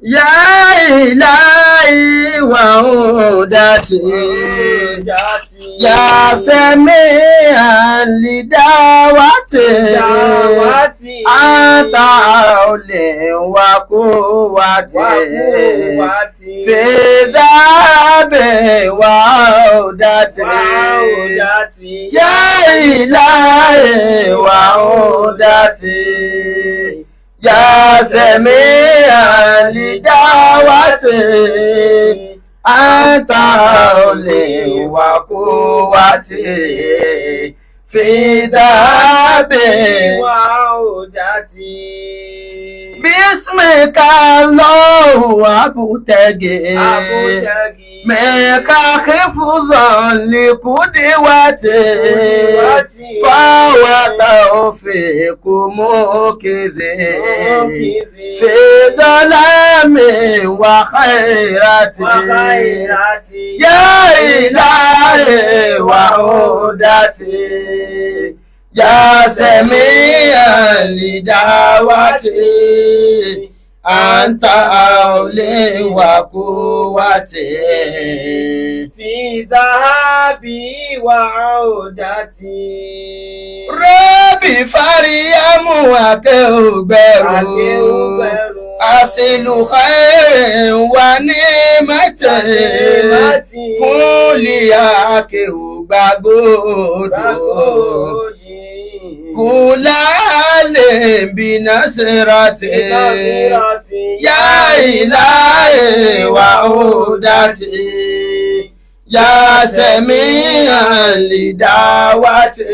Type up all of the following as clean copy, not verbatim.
يا إلهي وعودتي يا سميعا لدعوتي أنت حولي وقوتي في ذهبي وعودتي يا إلهي وعودتي يا سميعا لدعوتي أنت حولي وقوتي في ذهبي باسمك الله أبتغي منك حفظا لقدوتي فهو توفيق موكذي في ظلام وخيرتي يا إلهي وعودتي يا سميع لدعوتي أنت حولي وقوتي في ذهابي وعودتي. Rọ́bì Fáríyámù Akéúgbẹ̀rù Àṣìlù khairin wà ní mẹ́tẹ̀ kúnlẹ̀ Akéúgbàgbọ́dọ̀ kúlálẹ̀ bínà sírátì yá ìláyè wà ó dátì yá sẹ̀míhàn lè dá wá tì.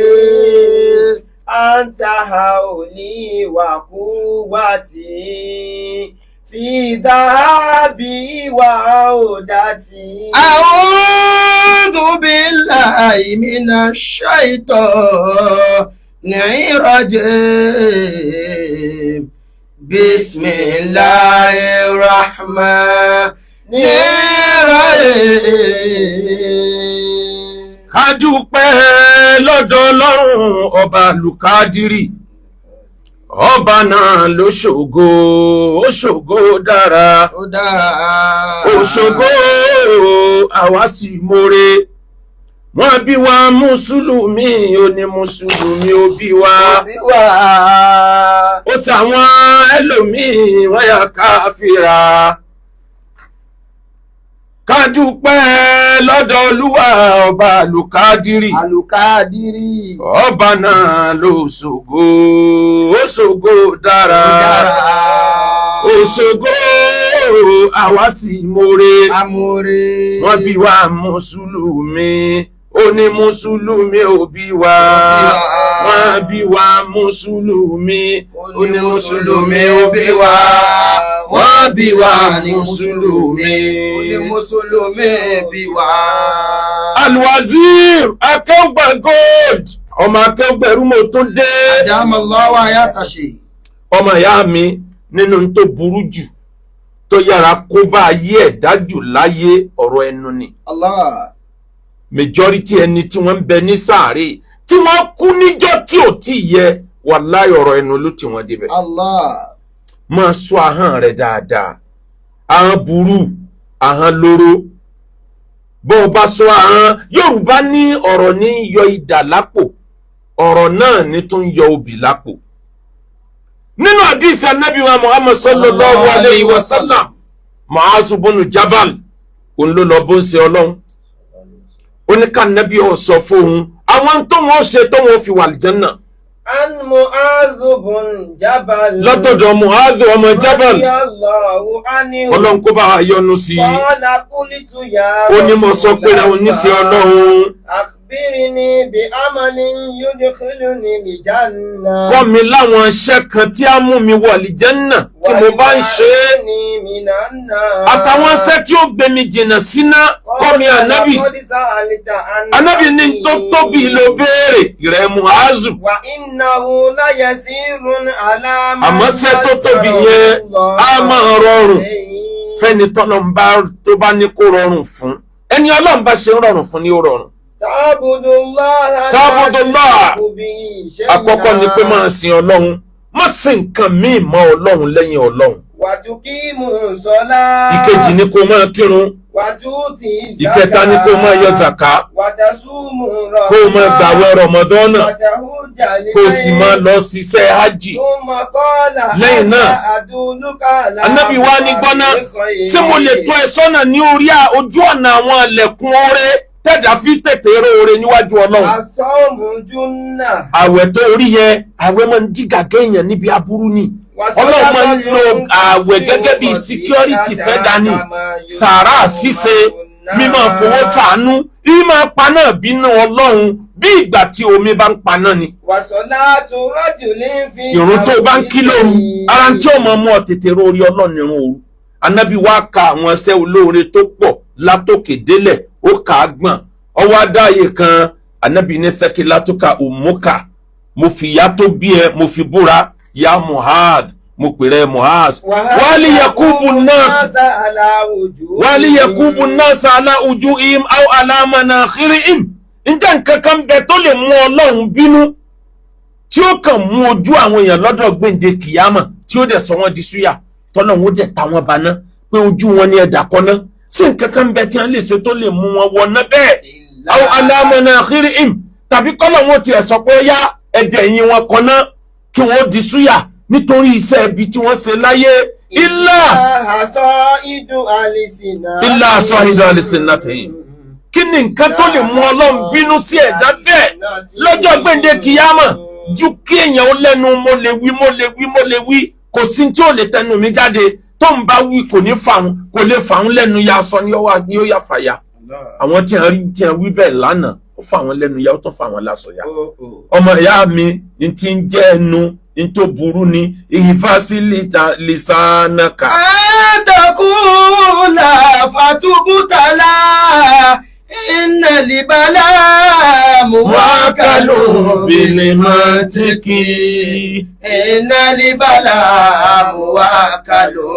أنت حولي وقوتي في ذهابي وعودتي. أعوذ بالله من الشيطان الرجيم بسم الله الرحمن الرحيم. Ká dúpẹ́ lọ́dọ̀ Ọlọ́run ọba Lùkádírì, ọba náà ló ṣògo, ó ṣògo dára. Ó dára. Ó ṣògo, àwa sì mórè. Wọ́n bí wa mùsùlùmí, ó ní mùsùlùmí ó bí wa. Bí wà. Ó sàwọn ẹlòmíì wọ́n yà káfíra. Ká dúpẹ́ lọ́dọ̀ Olúwa ọba Lùkádírì. Àlùkádírì. Ọba náà ló ṣògo, ó ṣògo dára. Ó dára. Ó ṣògo, àwa sì mórè. Amóore. Wọ́n bí wa mùsùlùmí, ó ní mùsùlùmí ò bí wa. Wọ́n bí wa mùsùlùmí, ó ní mùsùlùmí ò bí wa. Wọ́n bí wa mùsùlùmí. Ó ní mùsùlùmí bí wa. Alwazir Akéwùgbà Gold, ọmọ Akéwùgbẹ̀rú, mo tún dé. Àdámọ̀lọ́wọ́ ayátàṣe. Ọmọ ìyá mi, nínú tó burú jù tó yára kó bá ayé ẹ̀dá jù láyé, ọ̀rọ̀ ẹnu ni. Allah. Majority ẹni tí wọ́n ń bẹ ní sàárè tí wọ́n kú níjọ́ tí ò tí ì yẹ, wàláhì, ọ̀rọ̀ ẹnu ló tì wọ́n débẹ̀. Allah. Máa ṣọ́ ahọ́n rẹ̀ dáadáa. Ahọ́n burú, ahọ́n lóró. Bó o bá ṣọ́ ahọ́n, Yorùbá ní ọ̀rọ̀ ní yọ idà lápò, ọ̀rọ̀ náà ní tó ń yọ obì lápò. Nínú àdìsí Anábì wa Muhammad sallallahu alayhi wa sallam, Mu'azu bunu Jabal, òun ló lọ bó ń ṣe Ọlọ́run, ó ní ká Nábì ó sọ fóun àwọn tó wọn ṣe tó wọn fi wà àlìjánnà. عن معاذ بن جبل. Látọ̀dọ̀ Mu'azu ọmọ Jabal, رضي الله عنه. Ọlọ́run kó bá wa yọ́nú sí i. قال قلت يا Ó ní mo sọ pé àwọn oníṣẹ́ Ọlọ́run, أخبرني بعمل يدخلني الجنة. Kọ́ mi láwọn iṣẹ́ kan tí á mú mi wọ àlìjánnà tí mo bá ń ṣe é, ويجعلني من النار. àtàwọn iṣẹ́ tí ó gbé mi jìnnà síná, kọ́ mi, Ànábì. لقد سألت عن Ànábì ní tó tóbi ló béèrè rẹ̀, Mu'azu. وإنه ليسير على من Àmọ́ ṣẹ́ tó tóbi yẹn á máa rọrùn fẹ́ni tọ́lọ́run bá tó bá ní kó rọrùn fún. Ẹni Ọlọ́run bá ṣe ń rọrùn fún ni ó rọrùn. تعبد الله تعبد الله. لا تشرك به شيئا. Àkọ́kọ́ ni pé máa sin Ọlọ́run. Má ṣe nǹkan míì mọ́ Ọlọ́run lẹ́yìn Ọlọ́run. Wàtúkìmù sọlá. Ìkejì ni kó máa kírun. Wàtútì zaka. Ìkẹta ni kó máa yọ zàká. Wàtàsúmù rọ̀. Kó máa gbàwẹ̀ Rọ̀mọ́dọ́nà. Wàtàhújà lè. Kó sì máa lọ ṣiṣẹ́ hajj. Túmọ̀ kọ́lá. Lẹ́yìn náà, Àdúlùkàlà. Ànábì wa ní gbọ́ná, ṣé mo lè tọ́ ẹ sọ́nà ní orí ojú ọ̀nà àwọn ẹlẹ́kùn oore tẹ̀dá fi tètè róore níwájú Ọlọ́run? Àsọ́ọ̀mù Júnà. Àwẹ̀ tó orí yẹn, àwẹ̀ máa ń dí gàgé èèyàn níbi aburú ni. Ọlọ́run máa ń lo àwẹ̀ gẹ́gẹ́ bí security fẹ́ dání. Sàárà ṣíṣe, mímọ́ fowó ṣàánú, ìmọ̀ paná bínú Ọlọ́run bí ìgbà tí omi bá ń paná ni. Wàsọ́lá tó rọ́jò lè fi. Ìrun tó bá ń kí lóru, ara tí ó máa mú ọ tètè rórí Ọlọ́run ìrun òru. Ànábì wá ka àwọn iṣẹ́ olóore tó pọ̀ látòkè délẹ̀, ó kà á gbọ̀n. Ọwọ́ adáyé kan, Ànábì ní fẹ́kí látòkà òmùkà, mo fi ìyá tó bí ẹ, mo fi búra, ya Mu'adh, mo pèrè Mu'adh. Wali yakubu nas, wali yakubu nas ala ujuhim aw ala manakhirihim. Ǹjẹ́ nǹkan kan bẹ tó lè mú Ọlọ́run bínú tí ó kàn mú ojú àwọn èèyàn lọ́dọ̀ gbèǹde kìyàmà, tí ó dẹ̀ sọ wọ́n di súyà, tọ́lọ́run ó dẹ̀ ta wọ́n baná pé ojú wọn ni ẹ̀dà kọ́ná? Sí nǹkan kan bẹ tí wọ́n lè ṣe tó lè mú wọn wọná bẹ́ẹ̀, aw ala manakhirihim, tàbí kọ́lọ̀ wọn tiẹ̀ sọ pé yá ẹ̀dẹ̀ yín wọn kọ́ná kí wọ́n di súyà nítorí iṣẹ́ ibi tí wọ́n ṣe láyé? Ilá Àṣọ ìdún àlìsìnà. Ilá aṣọ ìdún àlìsìnà tẹ̀yìn. Kí ni nǹkan tó lè mú Ọlọ́run bínú sí ẹ̀dá bẹ́ẹ̀ lọ́jọ́ gbèǹde kìyàmà ju kí èèyàn ó lẹ́nu mo lè wí, mo lè wí, mo lè wí, kò sí tí ò lè tẹnu mi jáde, tó ń bá wí kò ní fàún, kò lè fàún lẹ́nu ya sọ ni ó wà ní ó yà fàyà? Àwọn tí wọ́n rí tí wọ́n wí bẹ́ẹ̀ lánàá, ó fà wọ́n lẹ́nu ya, ó tún fà wọ́n lásọ ya. Ọmọ ìyá mi, n ti ń jẹ́ ẹnu n tó burú ni ìfásílì lisanaka. Àtàkùlà fàtúbùtàlà iná libala wákàlù bìlìmọ̀tìkì. Iná libala muwakalu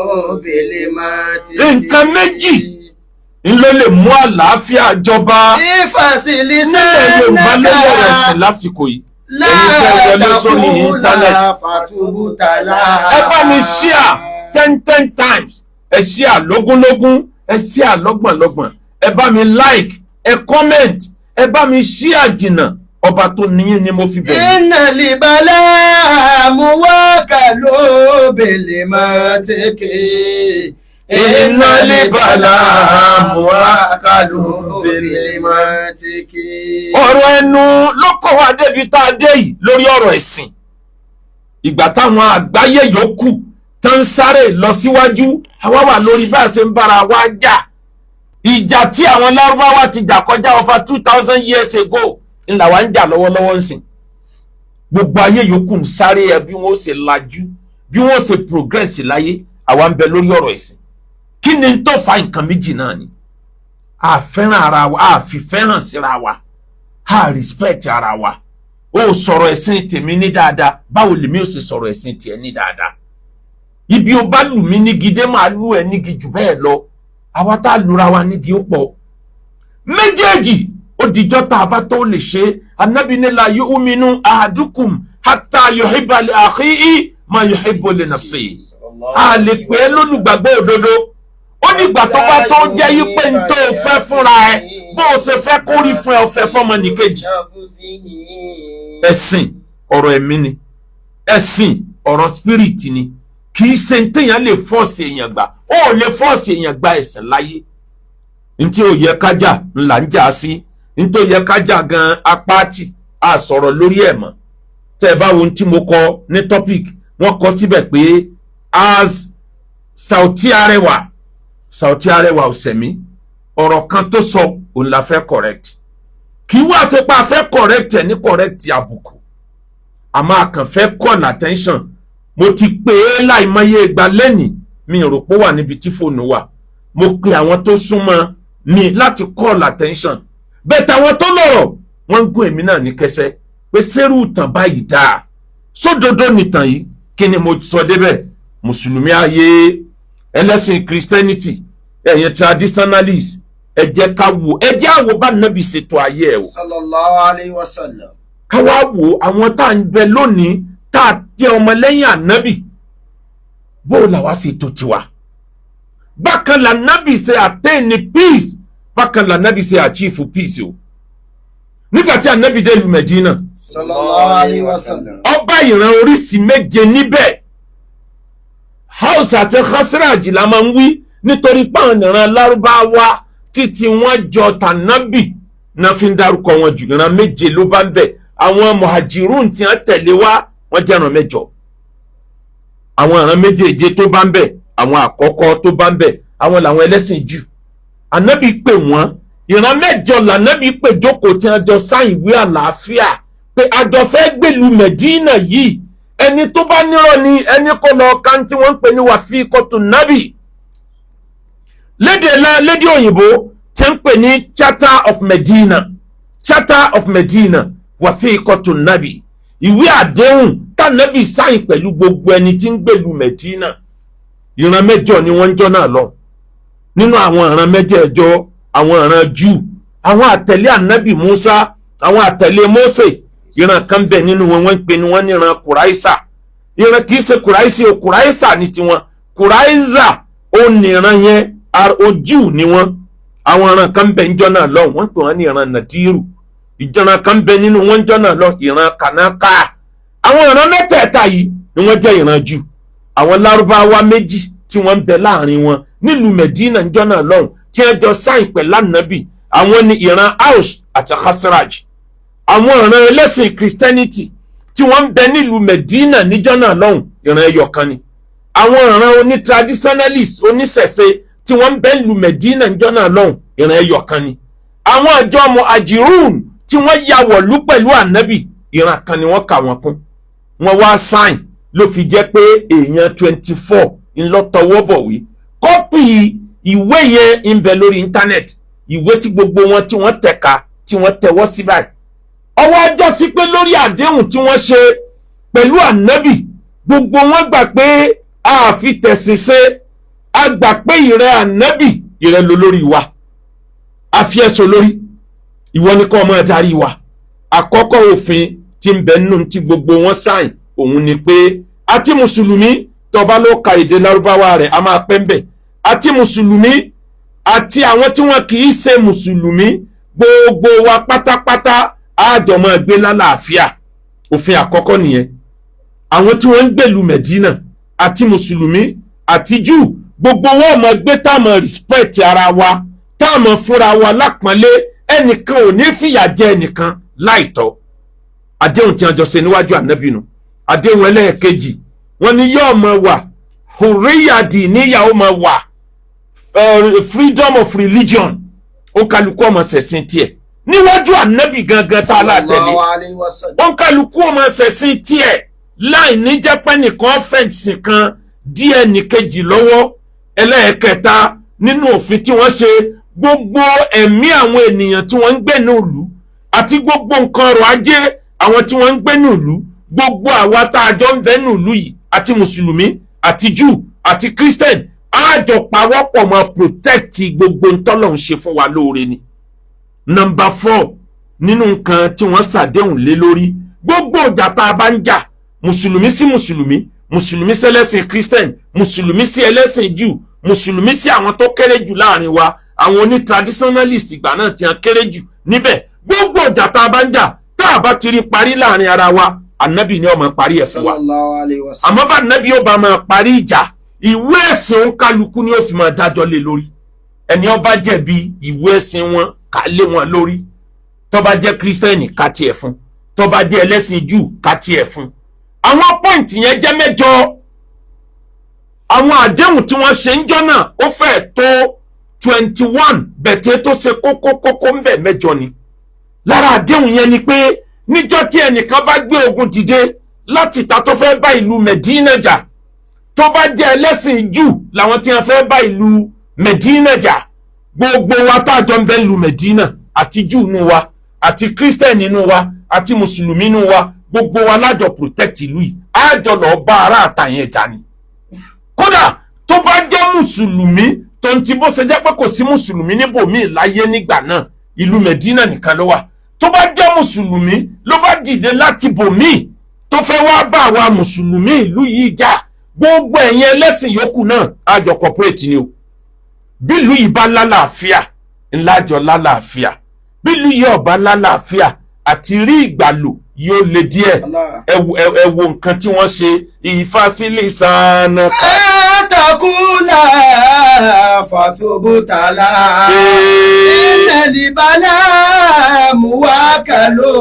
bilimati. Nǹkan méjì ń ló lè mú àlàáfíà jọba Ìfàsílì nílẹ̀ Yorùbá lórí ọ̀rọ̀ ẹ̀sìn lásìkò yìí. Ẹ̀yin tẹ́ wọlé sórí íńtánẹ́ẹ̀tì, Látàkùlà fàtúbùtàlà. ẹ bá mi share 10 10 times, ẹ share lógúnlógún, ẹ share lọ́gbọ̀nlọ́gbọ̀n, ẹ bá mi like, ẹ comment, ẹ bá mi share jìnnà. Ọba tó níyìn ni mo fi bẹ̀rẹ̀. Iná libala muwakalu bilimati. Iná libala muwakalu bilimati. Ọ̀rọ̀ ẹnu ló kọ́ wa débi tá a dé yìí lórí ọ̀rọ̀ ẹ̀sìn. Ìgbà táwọn àgbáyé yòókù tó ń sáré lọ síwájú, àwa wà lórí bá a ṣe ń bára wa jà. Ìjà tí àwọn Lárúbáwá ti jà kọjá over 2,000 years ago ńlá wa ń jà lọ́wọ́lọ́wọ́ ń sìn. Gbogbo ayé yòókù ń sáré ẹ bí wọ́n ṣe lajú, bí wọ́n ṣe progress láyé, àwa ń bẹ lórí ọ̀rọ̀ ẹ̀sìn. Kí ni tó fa? Nǹkan méjì náà ni: a fẹ́ràn ara wa, a fìfẹ́ hàn síra wa, a respect ara wa. Ó sọ̀rọ̀ ẹ̀sìn tèmi ní dáadáa, báwo lèmi ò ṣe sọ̀rọ̀ ẹ̀sìn tiẹ̀ ní dáadáa? Ibi o bá lù mí nígi dé, máa lù ẹ́ nígi jù bẹ́ẹ̀ lọ. Àwa tá a lura wa nígi ó pọ̀. Méjèèjì ó dijọ́ tá a bá tó lè ṣe. Anabi ní la yu'minu ahadukum hatta yuhibba li akhihi ma yuhibbu li nafsihi. A lè pè é lólùgbàgbọ́ òdodo, ó nígbà tó bá tó jẹ́ yí pé n tó fẹ́ fúnra ẹ, bó o ṣe fẹ́ kó rí fún ẹ, o fẹ́ fọ́mọnìkejì. Ẹ̀sìn ọ̀rọ̀ ẹ̀mí ni, ẹ̀sìn ọ̀rọ̀ spirit ni, kì í ṣe téèyàn lè force èèyàn gbà. Ó ò lè force èèyàn gba ẹ̀sìn láyé. Ntí ò yẹ kájà ńlá ń jà sí, ntí ò yẹ kájà gan apáàtì a sọ̀rọ̀ lórí ẹ̀ mọ́. Tẹ́ ẹ bá wo ohun tí mo kọ ní topic, wọ́n kọ síbẹ̀ pé as Sauty Arẹwà, Sauty Arẹwà Ọ̀sẹ̀mí, ọ̀rọ̀ kan tó sọ òun la fẹ́ correct. Kì í wá ṣe pé a fẹ́ correct ẹ̀ ní correct àbùkù, àmọ́ a kàn fẹ́ call attention. Mo ti pè é láìmọye ìgbà lẹ́nìí, mi rò pé ó wà níbi tí fóònù wà. Mo pe àwọn tó súnmọ́ mi láti call attention bẹ́ẹ̀. Táwọn tó lọ́rọ̀ wọ́n ń gún èmi náà ní kẹsẹ́ pé sẹ́rù ìtàn báyìí dáa, sódodo nìtàn yìí. Kí ni mo sọ débẹ̀? Mùsùlùmí ayé, ẹlẹ́sìn Christianity, ẹ̀yin traditionalist, ẹ jẹ́ ká wò, ẹ jẹ́ àwò bá nàbì ṣètò ayé ẹ̀ o. Sallallahu alayhi wa sallam. Ká wá wò àwọn tá à ń bẹ lónìí. Tá a jẹ́ ọmọlẹ́yìn ànábì, bó làwa sì tó tiwa? Bákan lànábì ṣe attain peace, bákan lànábì ṣe achieve peace o. Nígbà tí ànábì dé ìlú Mẹ̀dínà, Sallallahu alayhi wa sallam. Ọba ìran oríṣi méje níbẹ̀. Haus àti Khasraj la máa ń wí, nítorí páwọn ìran Lárúbáwá títí wọ́n jọ tànábì náà fi ń dárúkọ wọn jù. Ìran méje ló bá ń bẹ̀. Àwọn muhajirun tí wọ́n tẹ̀lé wá, wọ́n jẹ́ ìran mẹ́jọ. Àwọn ìran méjèèje tó bá ń bẹ̀, àwọn àkọ́kọ́ tó bá ń bẹ̀, àwọn làwọn ẹlẹ́sìn jù. Ànábì pè wọ́n, ìran mẹ́jọ lànábì pè jókòó tí wọ́n jọ sáìn ìwé àlàáfíà pé àjọ fẹ́ gbèlú Mẹ̀dínà yìí. Ẹni tó bá nírọ̀ ni ẹni kó lọ kan tí wọ́n ń pè ní wàfíìkọ́tù nábì lédè òyìnbó tí ń pè ní Charter of Medina, Charter of Medina, wàfíìkọ́tù nábì, ìwé àdéhùn tànábì sáyìn pẹ̀lú gbogbo ẹni tí ń gbèlú Medina. Ìran mẹ́jọ ni wọ́n ń jọ náà lọ. Nínú àwọn ìran mẹ́jẹ̀ẹ̀jọ, àwọn ìran Júù, àwọn àtẹ̀lé ànábì Musa, àwọn àtẹ̀lé Mósè, ìran kan bẹ̀ nínú wọn, wọ́n ń pè ní wọ́n ní ìran Kùráìsà. Ìran kìí ṣe Kùráìsì o, Kùráìsà ní tiwọn. Kùráìsà ó ní ìran yẹn, ojú ni wọ́n. Àwọn ìran kan bẹ̀ níjọ́ náà lọ, wọ́n pè wọ́n ní ìran Nàdírù. Ìran kan bẹ̀ nínú wọn níjọ́ náà lọ, ìran Kànákà. Àwọn ìran mẹ́tẹ̀ẹ̀ta yìí ni wọ́n jẹ́ ìran Júù. Àwọn Lárúbáwá méjì tí wọ́n ń bẹ láàrin wọn nílùú Mẹ̀dínà níjọ́ náà lọ́hùn tí wọ́n jọ sáìn pẹ̀lú ànábì, àwọn ni ìran Aus àti Khasraj. Àwọn ìran ẹlẹ́sìn Christianity tí wọ́n ń bẹ nílùú Mẹ̀dínà níjọ́ náà lọ́hùn, ìran ẹyọ kan ni. Àwọn ìran oní traditionalist, oníṣẹ̀ṣe tí wọ́n ń bẹ nílùú Mẹ̀dínà níjọ́ náà lọ́hùn, ìran ẹyọ kan ni. Àwọn àjọ muhajirun tí wọ́n ya wọ̀lú pẹ̀lú ànábì, ìran kan ni wọ́n kà wọ́n kún. Wọ́n wá sáìn, ló fi jẹ́ pé èèyàn 24 ńlọ́tọwọ́ bọ̀wé. Copy ìwé yẹn ń bẹ lórí internet, ìwé tí gbogbo wọn tí wọ́n tẹ̀ka, tí wọ́n tẹ̀wọ́ sí báyìí. Ọwọ́ ọjọ́ sí pé lórí àdéhùn tí wọ́n ṣe pẹ̀lú ànábì, gbogbo wọn gbà pé a fi tẹ̀sìn ṣe, a gbà pé ìrẹ́ ànábì, ìrẹ́ ló lórí wa, a fi ẹ̀sọ́ lórí ìwọ ni kó máa darí wa. Àkọ́kọ́ òfin tí ń bẹ nínú tí gbogbo wọn sáìn, òun ni pé àti mùsùlùmí, tó bá ló ka èdè Lárúbáwá rẹ̀, a máa pẹ́ ń bẹ̀, àti mùsùlùmí àti àwọn tí wọn kì í ṣe mùsùlùmí, gbogbo wa pátápátá á jọ máa gbé lálàáfíà. Òfin àkọ́kọ́ nìyẹn. Àwọn tí wọ́n ń gbèlú Mẹ̀dínà, àti mùsùlùmí àti Júù, gbogbo wọn máa gbé táàmù respect ara wa, táàmù fúnra wa lápọ́nlé. Ẹnìkan ò ní fìyà jẹ ẹnìkan láìtọ́. Àdéhùn tí wọ́n jọ ṣe níwájú ànábì nù. Àdéhùn ẹlẹ́ẹ̀kejì, wọ́n ní yóò máa wà hurriya níyàwó, máa wà freedom of religion. Ó kálukú ọmọ ṣẹ̀sìn tiẹ̀ níwájú ànábì gangan tá a látẹ̀lé. Sallallahu alayhi wa sallam. Ó kálukú ọmọ ṣẹ̀sìn tiẹ̀ láì ní jẹ́ pé nìkan fẹ̀sìn kan díẹ̀ nìkejì lọ́wọ́. Ẹlẹ́ẹ̀kẹta nínú òfin tí wọ́n ṣe, gbogbo ẹ̀mí àwọn ènìyàn tí wọ́n ń gbé ní ìlú àti gbogbo nǹkan ọrọ̀ ajé àwọn tí wọ́n ń gbé ní ìlú, gbogbo àwa tá a jọ ń bẹ ní ìlú yìí, àti mùsùlùmí àti Júù àti Christian, á jọ pawọ́pọ̀ máa protect gbogbo ntọ́lọ̀ ń ṣe fún wa lóore ni. Number 4 nínú nǹkan tí wọ́n ṣàdéhùn lé lórí, gbogbo ìjà tá a bá ń jà, mùsùlùmí sí mùsùlùmí, mùsùlùmí sí ẹlẹ́sìn Christian, mùsùlùmí sí ẹlẹ́sìn Júù, mùsùlùmí sí àwọn tó kéré jù láàrin wa, àwọn oní traditionalist ìgbà náà tí wọ́n kéré jù níbẹ̀, gbogbo ìjà tá a bá ń jà, tá a bá ti rí parí láàrin ara wa, ànábì ni ó máa parí ẹ̀ fún wa. Sallallahu alayhi wa sallam. Àmọ́ bá ànábì ó bá máa parí ìjà, ìwé ẹ̀sìn òǹkálukú ni ó fi máa dájọ́ lé lórí. Ẹni ó bá jẹ̀bi, ìwé ẹ̀sìn wọn ká lé wọn lórí. Tó bá jẹ́ kírísítẹ́nì, ká tiẹ̀ fún. Tó bá jẹ́ ẹlẹ́sìn Júù, ká tiẹ̀ fún. Àwọn point yẹn jẹ́ mẹ́jọ. Àwọn àdéhùn tí wọ́n ṣe ń jọ́ náà, ó fẹ́ẹ̀ tó 21, bẹ̀tẹ̀ tó ṣe kókó kókó ń bẹ̀, mẹ́jọ ni. Lára àdéhùn yẹn ni pé níjọ́ tí ẹnìkan bá gbé ogun dìde láti ìta tó fẹ́ bá ìlú Mẹ̀dínà jà, tó bá jẹ́ ẹlẹ́sìn Júù làwọn tí wọ́n fẹ́ bá ìlú Mẹ̀dínà jà, gbogbo wa tá a jọ ń bẹ ìlú Mẹ̀dínà, àti Júù nù wa, àti Kírísítẹ̀nì nù wa, àti mùsùlùmí nù wa, gbogbo wa lájọ protect ìlú yìí, á jọ lọ bá ará àtàyẹn jà ni. Kódà tó bá jẹ́ mùsùlùmí, tó ń ti bó ṣe jẹ́ pé kò sí mùsùlùmí níbòmíì láyé nígbà náà, ìlú Mẹ̀dínà nìkan ló wà, tó bá jẹ́ mùsùlùmí ló bá dìde láti bòmíì tó fẹ́ wá bá àwa mùsùlùmí ìlú yìí jà, gbogbo ẹ̀yin ẹlẹ́sìn yòókù náà àjọ cooperate ni o. Bílùú yìí bá lálàáfíà, ńlájọ lálàáfíà. Bílùú yìí ọba lálàáfíà, àti rí ìgbàlù yóò le díẹ̀. Allah. Ẹ wo nǹkan tí wọ́n ṣe ìfásilísànà. Àtàkùlà fàtúbùtàlà. Ìnàlìbálà muwákàlù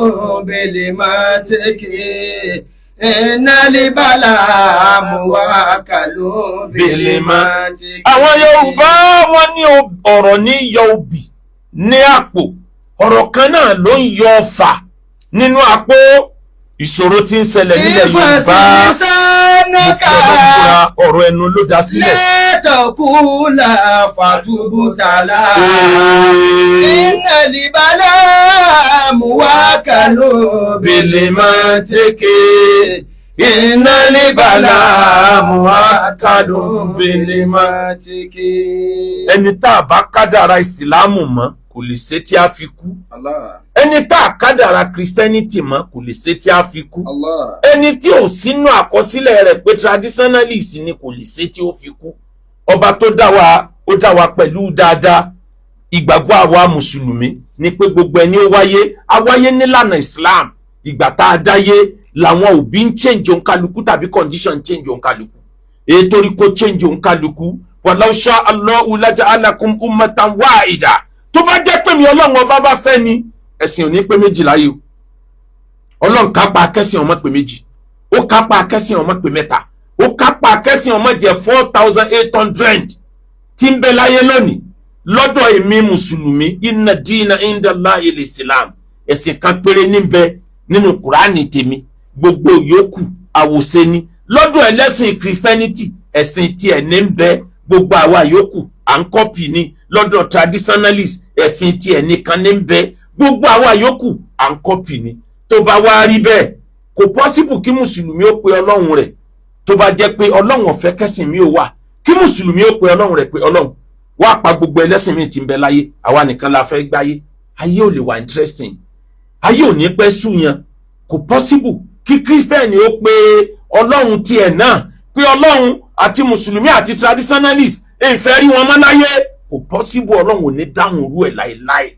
bèlè máa tẹ́kẹ̀. Ìnàlìbálà muwákàlù bèlè máa tẹ́kẹ̀. Àwọn Yorùbá wọ́n ní ọ̀rọ̀ ní yọ obì ní àpò, ọ̀rọ̀ kan náà ló ń yọ ọfà nínú àpò. Ìṣòro tí ń ṣẹlẹ̀ nílẹ̀ Yorùbá, mo fi Ìfàsílísànàkà. Ọlọ́run búra, ọ̀rọ̀ ẹnu ló dá sílẹ̀. Lẹ́tọ̀kùlà fàtúbùtàlà. Ìnàlìbálà muwákàlù bèlè máa tẹ́kẹ̀. Ìnálíbàlà muwákàlù bèlè máa. tẹ́kẹ̀. Ẹni tá a bá kádàrá ìsìlámù mọ́ kò lè ṣe tí a fi kú. Allah. Ẹni tá a kádàrá Christianity mọ́ kò lè ṣe tí a fi kú. Allah. Ẹni tí ò sínú àkọsílẹ̀ rẹ̀ pé traditionalist ni kò lè ṣe tí ó fi kú. Ọba tó dá wa, ó dá wa pẹ̀lú dáadáa. Ìgbàgbọ́ àwa mùsùlùmí ni pé gbogbo ẹni ó wáyé, á wáyé nílànà Islam. Ìgbà tá a dáyé làwọn òbí ń change òǹkálukú tàbí condition change òǹkálukú, èyí torí kó change òǹkálukú. Walau sha Allahu laja'alakum ummatan wahida. Tó bá jẹ́ pé mi Ọlọ́run ọba bá fẹ́ ni, ẹ̀sìn ò ní pé méjì láyé o. Ọlọ́run kápá akẹ́sìn ọmọ pé méjì, ó kápá akẹ́sìn ọmọ pé mẹ́ta, ó kápá akẹ́sìn ọmọ jẹ́ 4,800 tí ń bẹ láyé lónìí. Lọ́dọ̀ èmi mùsùlùmí, inna dina inda Allahi al-Islam, ẹ̀sìn kan péré níbẹ̀ nínú Kùránì tèmi, gbogbo yòókù àwòṣe ni. Lọ́dọ̀ ẹlẹ́sìn Christianity, ẹ̀sìn tiẹ̀ ní ń bẹ, gbogbo àwa yòókù à ń copy ni. Lọ́dọ̀ traditionalist, ẹ̀sìn tiẹ̀ nìkan ní ń bẹ, gbogbo àwa yòókù à ń copy ni. Tó bá wá rí bẹ́ẹ̀, kò possible kí mùsùlùmí ó pe Ọlọ́run rẹ̀, tó bá jẹ́ pé Ọlọ́run ò fẹ́ kẹ́sìn mi ò wà, kí mùsùlùmí ó pe Ọlọ́run rẹ̀ pé Ọlọ́run wá pa gbogbo ẹlẹ́sìn mi tí ń bẹ láyé, àwa nìkan la fẹ́ gbáyé. Ayé ò lè wà interesting, ayé ò ní pẹ́ súyan. Kò possible kí kírísítẹ́nì ó pe Ọlọ́run tiẹ̀ náà pé Ọlọ́run àti mùsùlùmí àti traditionalist ìfẹ́ rí wọn mọ́ láyé. Kò possible, Ọlọ́run ò ní dáhùn irú ẹ̀ láéláé,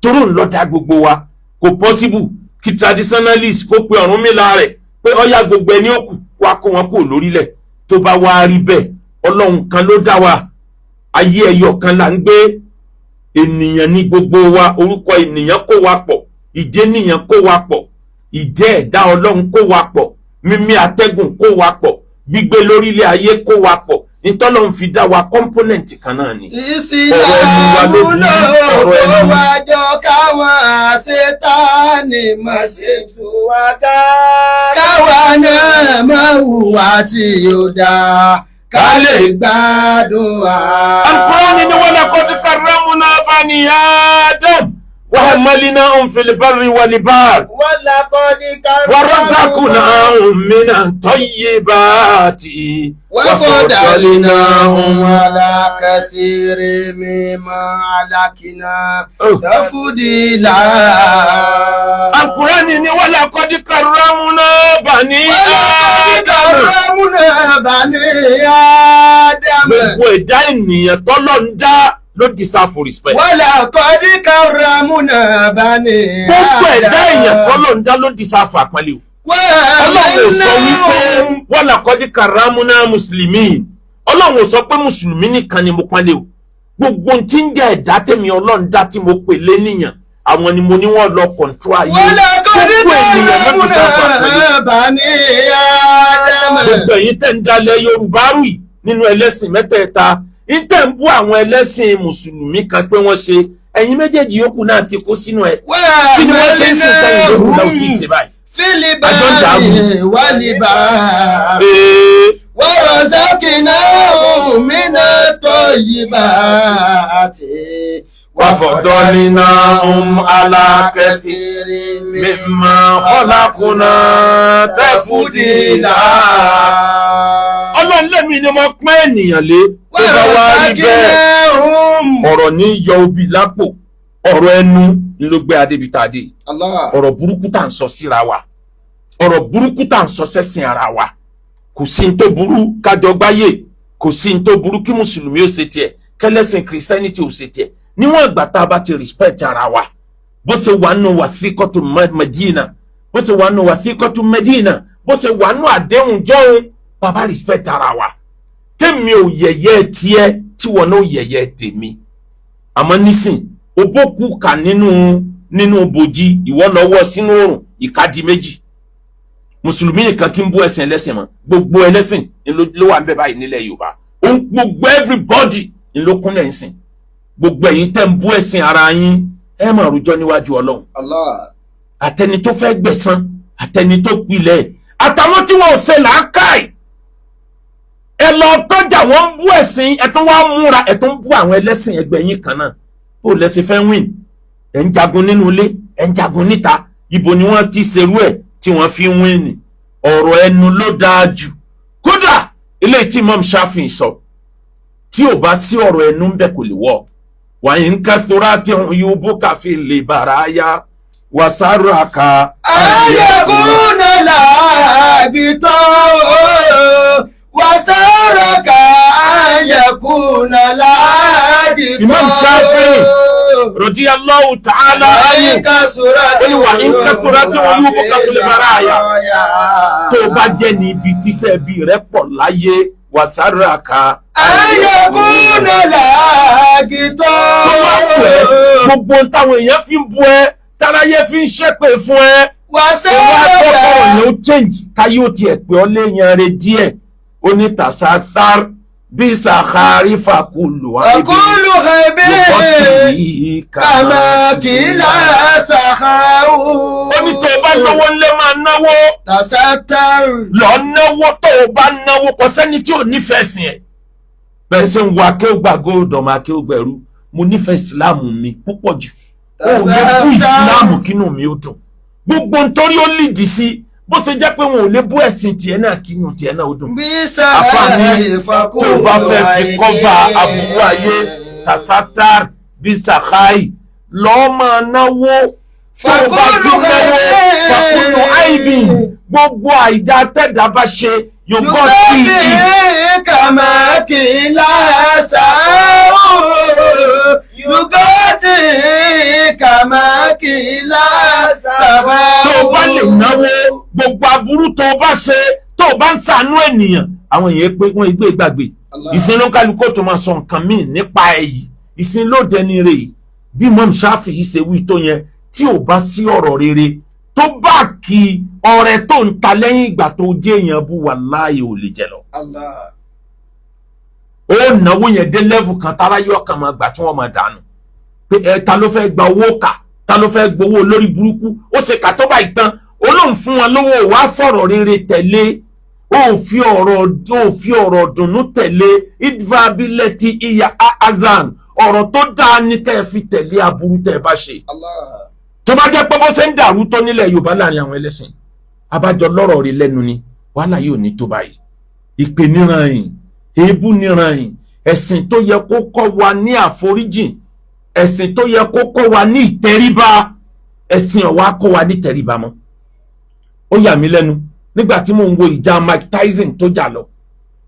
toró ń lọ dá gbogbo wa. Kò possible kí traditionalist kó pe Ọ̀rúnmìlà rẹ̀ pé ọ̀yá, gbogbo ẹni ó kù wá kó wọn kúrò lórílẹ̀. Tó bá wá rí bẹ́ẹ̀, Ọlọ́run kan ló dá wa, ayé ẹyọ kan là ń gbé, ènìyàn ní gbogbo wa. Orúkọ ènìyàn kó wa pọ̀, ìjẹ́nìyàn kó wa pọ̀, ìjẹ́ ẹ̀dá Ọlọ́run kó wa pọ̀, mímí atẹ́gùn kó wa pọ̀, gbígbé lórílẹ̀ ayé kó wa pọ̀. Nítọ́lọ́run fi dá wa, component kan náà ni. Ọ̀rọ̀ ẹnu wa ló Ìsìlámù burú, ló ọ̀rọ̀ kó ẹnu. wa jọ, káwọn àṣetánì má ṣe tú wa ká. Káwa náà má hùwà tí ó dáa, ká lè gbádùn wa. Al-Qur'ani ni walaqad karramna bani Adam wa hamalnahum fil barri wal bahr Walaqad wa razaqnahum minat tayyibati وفضلناهم على كثير ممن خلقنا تفضيلا. Al-Qur'ani ni walaqad karramna bani ولقد Adam. كرمنا بني آدم. Gbogbo ẹ̀dá ènìyàn tọ́lọ́ ń dá ló deserve respect. ولقد كرمنا بني Gbogbo ẹ̀dá èèyàn tọ́lọ́ ń dá ló deserve àpọ́nlé o. Ọlọ́run ò sọ wípé walaqad karramna mùsùlùmí. Ọlọ́run ò sọ pé mùsùlùmí nìkan ni mo pọ́nlé o. Gbogbo ohun tí ń jẹ́ ẹ̀dá tèmi Ọlọ́run dá tí mo pè lénìyàn, àwọn ni mo ní wọ́n lọ control ayé. ولقد Gbogbo ènìyàn ló deserve àpọ́nlé. كرمنا بني آدم. Gbogbo ẹ̀yin tẹ́ ń dalẹ̀ Yorùbá rù yìí nínú ẹlẹ́sìn mẹ́tẹ̀ẹ̀ta ń tẹ́ ń bú àwọn ẹlẹ́sìn mùsùlùmí kan pé wọ́n ṣe, ẹ̀yin méjèèjì yòókù náà ti kó sínú ẹ̀. Kí ni wọ́n ṣe ń sìn tẹ́yìn yòókù náà kì í ṣe báyìí? في البر والبحر Ee, ورزقناهم من الطيبات وفضلناهم على كثير كثير مما خلقنا تفضيلا. Ọlọ́run lẹ́mi ni mo pọ́n ènìyàn lé. Tó bá wá rí bẹ́ẹ̀, ورزقناهم. ọ̀rọ̀ ní yọ obì lápò, ọ̀rọ̀ ẹnu ni ló gbé adébítadé. Allah. Ọ̀rọ̀ burúkú tá à ń sọ síra wa, Ọ̀rọ̀ burúkú tá à ń sọ sẹ́sìn ara wa, kò sí ní tó burú kájọ gbáyé, kò sí ní tó burú kí mùsùlùmí ó ṣe tiẹ̀, kẹlẹ́sìn Christianity ó ṣe tiẹ̀, níwọ̀n ìgbà tá a bá ti respect ara wa. Bó ṣe wà nù wàsíkọ́tù Medina, bó ṣe wà nù wàsíkọ́tù Medina, bó ṣe wà nù àdéhùn jọ́hún, bàbá respect ara wa. Tèmi ò yẹ̀yẹ́ tiẹ̀, tí wọn náà yẹ̀yẹ́ tèmi. Àmọ́ nísìn, òbókù kà nínú bòjì, ìwọ lọ́wọ́ sínú òrùn ìkádìí méjì. Mùsùlùmí nìkan kí n bú ẹ̀sìn ẹlẹ́sìn mọ́, gbogbo ẹlẹ́sìn ló wà ń bẹ báyìí nílẹ̀ Yorùbá. Òun gbogbo everybody ló kúnlẹ̀ ń sìn. Gbogbo ẹ̀yin tẹ́ ń bú ẹ̀sìn ara yín, ẹ máa rojọ́ níwájú Ọlọ́run. Allah. Àtẹni tó fẹ́ gbẹ̀san, àtẹni tó pilẹ̀, àtàwọn tí wọn ò ṣe làákàì, ẹ lọ tọ́jà, wọn ń bú ẹ̀sìn, ẹ tún wá múra, ẹ tún bú àwọn ẹlẹ́sìn ẹgbẹ́ yín kan náà. Ó lẹ́sìn fẹ́ win. Ẹ̀ ń jagun nínú ilé, ẹ̀ ń jagun níta. Ibo ni wọ́n ti ṣerú ẹ̀ tí wọ́n fi ń win? Ọ̀rọ̀ ẹnu ló dáa jù. Kódà ilé tí Imam Shafi sọ, tí ò bá sí ọ̀rọ̀ ẹnu ń bẹ, kò lè wọ̀. Wàyí ń kẹ́sọ́rọ́ tí yóò bó káfí lè bàrà yá wàsárà ká. Ayẹkùnà làbìtọ́ wàsáràkà, ayẹkùnà làbìtọ́. Imam Shafi radiyallahu ta'ala anhu, ó ní wà ń kẹ́sọ́rọ́ tí wọ́n yóò bó káfí lè bàrà yá. Tó o bá jẹ́ ní ibi tíṣẹ́ bí rẹ pọ̀ láyé, wàsárà ká. Ayẹkùnà làbìtọ́. Tó wá wù ẹ́, gbogbo táwọn èèyàn fi ń bu ẹ, táráyé fi ń ṣépè fún ẹ, ó wá wàsáràkà. tọkọrọ yẹn ó change, káyé ó tiẹ̀ pé ọ léèyàn rẹ díẹ̀. Ó ní tàṣàtàr bí sàkárì fàkùlù. Àkúlù xẹ̀bí kàmá kìlá sàkàwù. Ó ní tó o bá lówó ńlẹ́, máa náwó. Tàṣàtàr. Lọ náwó. Tó o bá náwó, kò sẹ́ni tí ò nífẹ̀ẹ́ sìn ẹ̀. Bẹ́ẹ̀ ṣe ń wo akéwògbà góòdù, ọmọ akéwògbẹ̀rú, mo nífẹ̀ẹ́ ìsìláàmù mi púpọ̀ jù. Ó lè bú ìsìláàmù kínú mi ó dùn. Gbogbo nítorí ó lìdí sí bó ṣe jẹ́ pé wọn ò lè bú ẹ̀sìn tiẹ̀ náà kínú tiẹ̀ náà ó dùn. Bí Àfààní sàkàwù tó o bá fẹ́ fi kọ́fà aburú ayé, tasatar bí sàkáì lọ́ọ́ máa náwó. Tó o bá ti náwó, fàkúlù àìbì, gbogbo àìdá tẹ̀dá bá ṣe, yóò gbọ́ sí i. Yugati kama kila sàkàwù. Yugati kama kila sàkàwù. Tó o bá lè náwó, gbogbo aburú tó o bá ṣe, tó o bá ń ṣàánú ènìyàn, àwọn èèyàn pé wọ́n gbé gbàgbé. Ìsìn ló ń kálukú tó máa sọ nǹkan míì nípa ẹ yìí. Ìsìn ló dẹni rè yìí. Bí Imam Shafi yìí ṣe wí tó yẹn, tí ò bá sí ọ̀rọ̀ rere tó bá kí ọrẹ tó ń ta lẹ́yìn ìgbà tó jẹ́ èèyàn bú, wàláhì ò lè jẹ lọ. Allah. Ó náwó yẹn dé level kan, tára yọ kàn máa gbà tí wọ́n máa dànù pé ẹ ta ló fẹ́ gba owó kà, ta ló fẹ́ gbowó lórí burúkú. Ó ṣe kà tó báyìí tán, ó lóun fún wọn lówó, wàá fọ̀rọ̀ rere tẹ̀lé, ó fi ọ̀rọ̀ dùnnú tẹ̀lé. Idvabilẹ̀tì ìyá azan, ọ̀rọ̀ tó dáa ní kẹ́ ẹ fi tẹ̀lé aburú tẹ́ ẹ bá ṣe. Allah. Tó bá jẹ́ pé bó ṣe ń dàrú tó nílẹ̀ Yorùbá láàrin àwọn ẹlẹ́sìn, abájọ lọ́rọ̀ rí lẹ́nu ni wàhálà yóò ní tó báyìí. Ìpè níran yìí, èébú níran yìí, ẹ̀sìn tó yẹ kó kọ́ wa ní àforíjìn, ẹ̀sìn tó yẹ kó kọ́ wa ní ìtẹríba, ẹ̀sìn ọ̀wá kọ́ wa ní ìtẹríba mọ́. Ó yà mí lẹ́nu nígbà tí mò ń wo ìjà Mike Tyson tó jà lọ.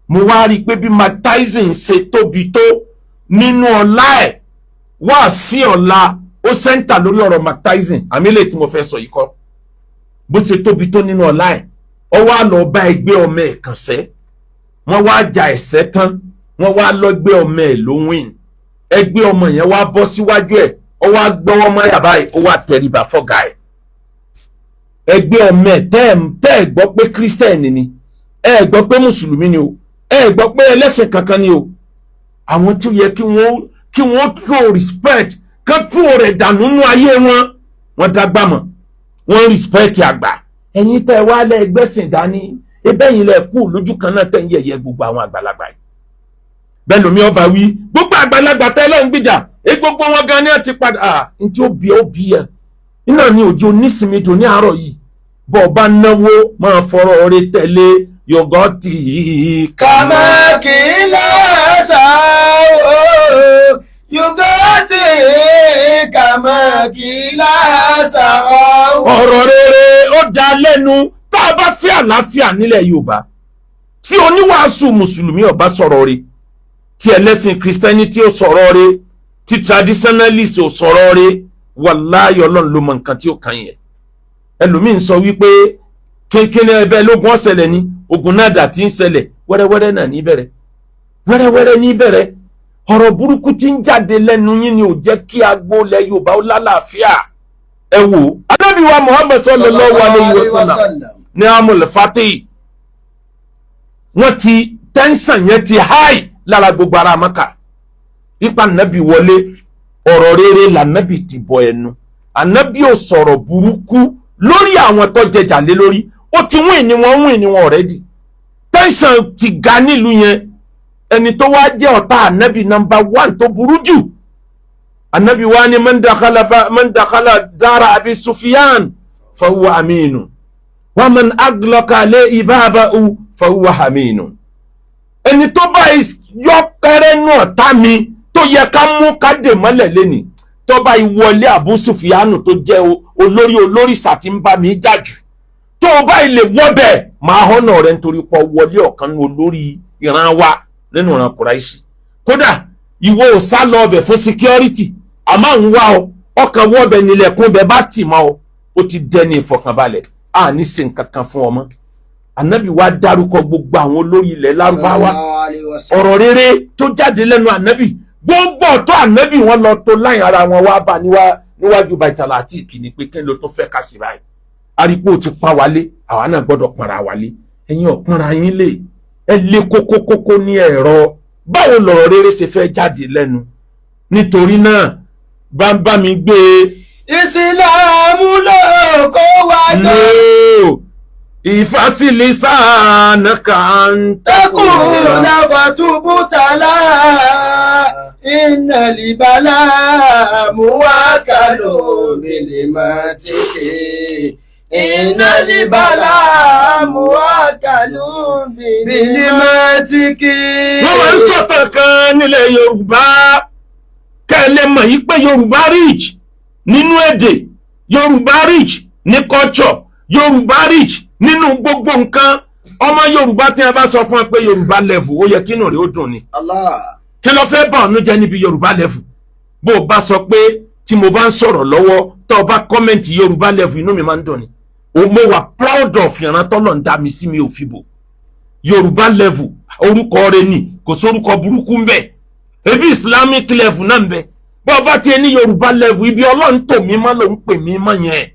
Mo wá rí i pé bí Mike Tyson ṣe tóbi tó nínú ọlá ẹ̀, wá sí ọ̀la ó center lórí ọ̀rọ̀ Mike Tyson. Àmì lè tí mo fẹ́ sọ yìí kọ́, bó ṣe tóbi tó nínú ọlá ẹ̀, ó wá lọ bá ẹgbẹ́ ọmọ ẹ̀ kàn sẹ́. Wọ́n wá ja ẹ̀sẹ́ tán, wọ́n wá lọ́gbẹ́ ọmọ ẹ̀ ló win. Ẹgbẹ́ ọmọ yẹn wá bọ́ síwájú ẹ̀, ó wá gbọ́wọ́ mọ́ yàrá báyìí, ó wá tẹríba fọ́gà ẹ̀. Ẹgbẹ́ ọmọ ẹ̀, tẹ́ ẹ̀ gbọ́ pé kírísítẹ́nì ni, ẹ gbọ́ pé mùsùlùmí ni o, ẹ gbọ́ pé ẹlẹ́sìn kankan ni o. Àwọn tí ó yẹ kí wọ́n throw respect, kán throw rẹ̀ dànù nínú ayé wọn, wọ́n dágbà mọ̀, wọ́n respect àgbà. Ẹ̀yin tẹ́ ẹ wá lẹ́ ẹgbẹ́sìn dání, ebẹ́ yìí lẹ kú lójú kan náà, tẹ́ ń yẹ̀yẹ́ gbogbo àwọn àgbàlagbà yìí. Bẹ́ẹ̀ lómi ọba wí, gbogbo àgbàlagbà tẹ́ lọ́n gbìjà e, gbogbo wọn gan ni wọ́n ti padà à ntí ó bí ó bí ẹ iná ní òjò nísìmí tó ní àárọ̀ yìí. Bọ́ ọ bá náwó, máa fọ̀rọ̀ rẹ tẹ̀lé yọgọ́tì. Kàmá kìlá sàwò. Yugati kàmá kìlá sàwò. Ọ̀rọ̀ rere ó dá lẹ́nu tá fẹ́ àlàáfíà nílẹ̀ Yorùbá, tí oníwàásù mùsùlùmí ó bá sọ̀rọ̀ rẹ̀, tí ẹlẹ́sìn Christianity ó sọ̀rọ̀ rẹ̀, tí traditionalist ó sọ̀rọ̀ rẹ̀, wàláyé, Ọlọ́run ló mọ nǹkan tí ó kàn yẹn. Ẹlòmíín sọ wípé kékeré ẹbẹ lógun ọ̀sẹ̀lẹ̀ ni ogun náà dà tí ń ṣẹlẹ̀ wẹ́rẹ́wẹ́rẹ́ náà ní bẹ̀rẹ̀, wẹ́rẹ́wẹ́rẹ́ ní bẹ̀rẹ̀. Ọ̀rọ̀ burúkú tí ń jáde lẹ́nu yín ni ò jẹ́ kí agboolẹ̀ Yorùbá ó lálàáfíà. Ẹ wò Ànábì wa Muhammad sallallahu alayhi wa sallam ní amul fatih, wọ́n ti tension yẹn ti high lára gbogbo ara Maka. Ipa nàbì wọlé, ọ̀rọ̀ rere lànàbì ti bọ ẹnu. Ànàbì ò sọ̀rọ̀ burúkú lórí àwọn tó jẹjà lé lórí. Ó ti win ni wọ́n win ni wọ́n already. Tension ti ga nílùú yẹn. Ẹni tó wá jẹ́ ọ̀tá ànábì number one tó burú jù, ànábì wa ni man dakhala dara Abi Sufyan fahuwa aminu wa man aglaqa alayhi babahu fahuwa aminu. Ẹni tó bá yọ pẹ́rẹ́ nù ọ̀tá mi tó yẹ ká mú ká dè mọ́lẹ̀ lẹ́ni, tó bá wọlé Abu Sufyan tó jẹ́ olórí olórìṣà tí ń bá mi jà jù, tó o bá ilé wọ́bẹ̀, máa họ́nà rẹ̀ nítorí pọ̀ wọlé ọ̀kan ní olórí ìran wa nínú ìran Kùráìṣì. Kódà ìwọ ò sá lọ ọbẹ̀ fún security, àmọ́ ń wá ọ, ọkàn wọ́bẹ̀ nílẹ̀kùn bẹ̀ bá tì mọ́ ọ, ó ti dẹni ìfọ̀kànbalẹ̀, a ní ṣe nǹkan kan fún ọmọ. Ànábì wa dárúkọ gbogbo àwọn olórí ilẹ̀ Lárúbáwá. Ọ̀rọ̀ rere tó jáde lẹ́nu ànábì, gbogbo ọ̀tọ̀ ànábì wọn lọ tó láyìn ara wọn wá bá níwájú Bàìtàlá àti ìkíni pé kí ló tó fẹ́ ká sí báyìí. Arípò ti pọ́n wálé, àwa náà gbọ́dọ̀ pọ́nra wálé. Ẹ̀yin ọ̀pọ̀nra yín lè ẹ lé kókókókó ní ẹ̀rọ. Báwo lọ̀rọ̀ rere ṣe fẹ́ jáde lẹ́nu? Nítorí náà, bá ń bá mi gbé e. Ìsìlámù ló kó wa jọ. No ìfásilísàánàkà ń tẹ́kùn láfàtúbùtàlá iná libala muwakalo bilimatiki iná libala muwakalo bilimatiki. Wọ́n máa ń sọ̀tàn kan nílẹ̀ Yorùbá, kẹ́ ẹ lè mọ̀ yí pé Yorùbá rich nínú èdè, Yorùbá rich ní culture, Yorùbá rich nínú gbogbo nǹkan. Ọmọ Yorùbá, tí a bá sọ fún ẹ pé Yorùbá level, ó yẹ kínú rẹ̀ ó dùn ni. Allah. Kí ló fẹ́ bà ọ́nú jẹ́ níbi Yorùbá level? Bó o bá sọ pé tí mo bá ń sọ̀rọ̀ lọ́wọ́, tó o bá comment Yorùbá level, inú mi máa ń dùn ni. O mo wà proud of ìran tọ́lọ̀ ń dá mi sí, mi ò fi bò. Yorùbá level, orúkọ rẹ̀ ni, kò sórúkọ burúkú ń bẹ. Ebi Islamic level náà ń bẹ. Bó o bá tiẹ̀ ní Yorùbá level, ibi Ọlọ́run tò mí mọ́ ló ń pè mí mọ́ yẹn.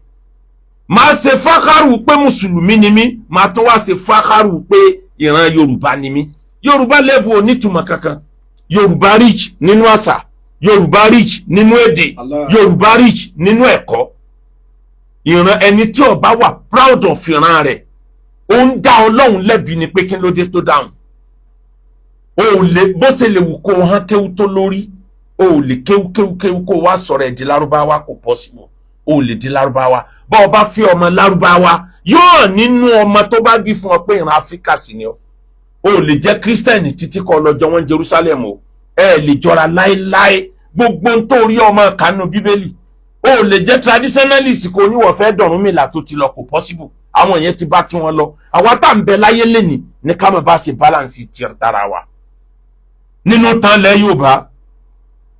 Máa ṣe fákàrù pé mùsùlùmí ni mí, máa tún wá ṣe fákàrù pé ìran Yorùbá ni mí. Yorùbá level ò nítumọ̀ kankan. Yorùbá rich nínú àṣà, Yorùbá rich nínú èdè, Allah. Yorùbá rich nínú ẹ̀kọ́. Ìran ẹni tí ó bá wà proud of ìran rẹ̀, ó ń dá Ọlọ́run lẹ́bi ni pé kí ló dé tó dáhùn. O ò lè, bó ṣe lè wù kó o hán kéwú tó lórí, o ò lè kéwú kéwú kéwú kó o wá sọ̀rọ̀ ẹ̀ di Lárúbáwá. Kò possible. O ò lè di Lárúbáwá. Bá o bá fi ọmọ Lárúbáwá, yóò hàn nínú ọmọ tó bá bí fún ọ pé ìran Áfíríkà sì ni ọ. O ò lè jẹ́ Kírísítẹ̀nì títí kọ́ lọ́jọ́ wọn Jerusalem o. Ẹ lè jọra láéláé. Gbogbo ń tó rí ọmọ kánú Bíbélì. O ò lè jẹ́ traditionalist kò ní wọ́n fẹ́ dọ̀rùn mìlà tó ti lọ. Kò possible. Àwọn yẹn ti bá tiwọn lọ. Àwa tá à ń bẹ láyé lẹ́nìí ní ká máa bá ṣe balance ti tara wa. Nínú tán lẹ Yorùbá,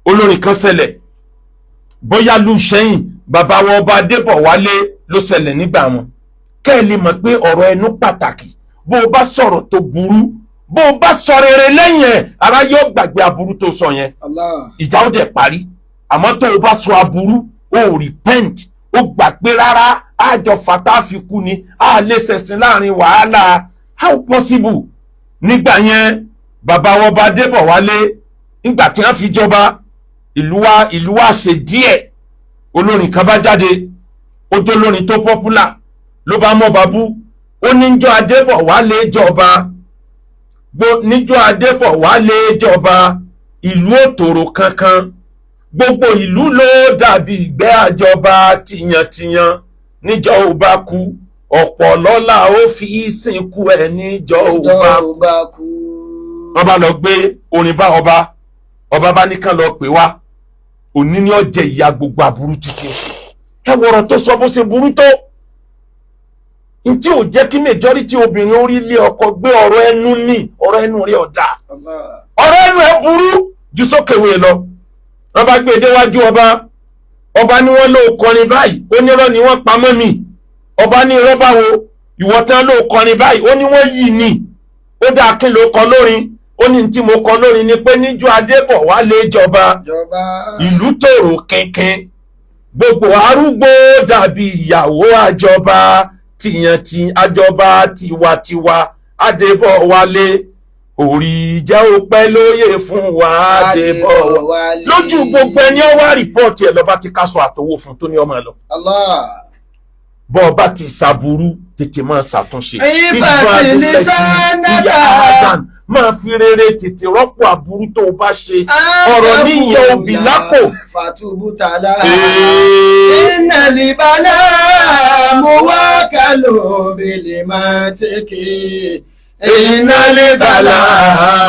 olórin kan ṣẹlẹ̀, bóyá lu sẹ́yìn bàbá wọn ọba Adébọ̀wálé ló ṣẹlẹ̀ nígbà wọn. Kẹ́ ẹ lè mọ̀ pé ọ̀rọ̀ ẹnu pàtàkì. Bó o bá sọ̀rọ̀ tó burú, bó o bá sọ rere lẹ́yìn ẹ̀, ara yóò gbàgbé aburú tó sọ yẹn. Allah. Ìjà ó dẹ̀ parí. Àmọ́ tó o bá sọ aburú, o ò repent, o gbà pé rárá, àjọ fata fi kú ni, a lè ṣẹ̀sìn láàrin wàhálà. How possible? Nígbà yẹn, bàbá wọn bá Adébọ̀wálé, nígbà tí wọ́n fi jọba, ìlú wa ṣe díẹ̀. Olórin kan bá jáde, ó jó lórin tó popular, ló bá mọ́ babú. Ó níjọ́ Adébọ̀wálé jọba, níjọ́ Adébọ̀wálé jọba, ìlú òtòrò kankan, gbogbo ìlú ló dàbí ìgbẹ́ àjọba tìyàntìyàn. Níjọ́ ò bá kú, ọ̀pọ̀ lọ́la ó fi sìnkú ẹ̀. Níjọ́ ò bá Ìjọ ò bá kú. Wọ́n bá lọ gbé orin bá ọba. Ọba bá ní kán lọ pè wá, òní ni ó jẹ ìyà gbogbo aburú títí ń ṣe. Ẹ wọ̀rọ̀ tó sọ, bó ṣe burú tó. Ntí ò jẹ́ kí majority obìnrin orí ilé ọkọ gbé, ọ̀rọ̀ ẹnu ní ọ̀rọ̀ ẹnu rí ọ̀dà. Allah. Ọ̀rọ̀ ẹnu ẹ burú ju sókèwé lọ. Wọ́n bá gbé e déwájú ọba, ọba ní wọ́n ló kọrin báyìí. Ó ní irọ́ ni wọ́n pamọ́ mi. Ọba ní irọ́ báwo? Ìwọ tán ló kọrin báyìí. Ó ní wọ́n yìí ni. Ó dáa, kí ló kọ lórin? Ó ní tí mo kọ lórin ni pé níjọ́ Adébọ̀ wálé jọba, Jọba. ìlú tòrò kínkín, gbogbo arúgbó dàbí ìyàwó àjọba, tìyàntì àjọba tiwantiwa. Adébọ̀ wálé, orí jẹ́ ó pẹ́ lóye fún wa, Adébọ̀ Wálé. Lójú gbogbo ẹni ó wá report ẹ̀, lọ́ba ti kásọ àtọwọ́ fún tó ní ọmọ ẹ lọ. Allah. Bọ́ ọba ti ṣàbùrú, tètè máa ṣàtúnṣe. Ìfàsílísánátà. Ìyá Hasan, máa fi rere tètè rọ́pò aburú tó o bá ṣe. Ọ̀rọ̀ níyẹ obì lápò. Fatubutala. Ee. Inna libala muwakalu bilimatiki. Inna libala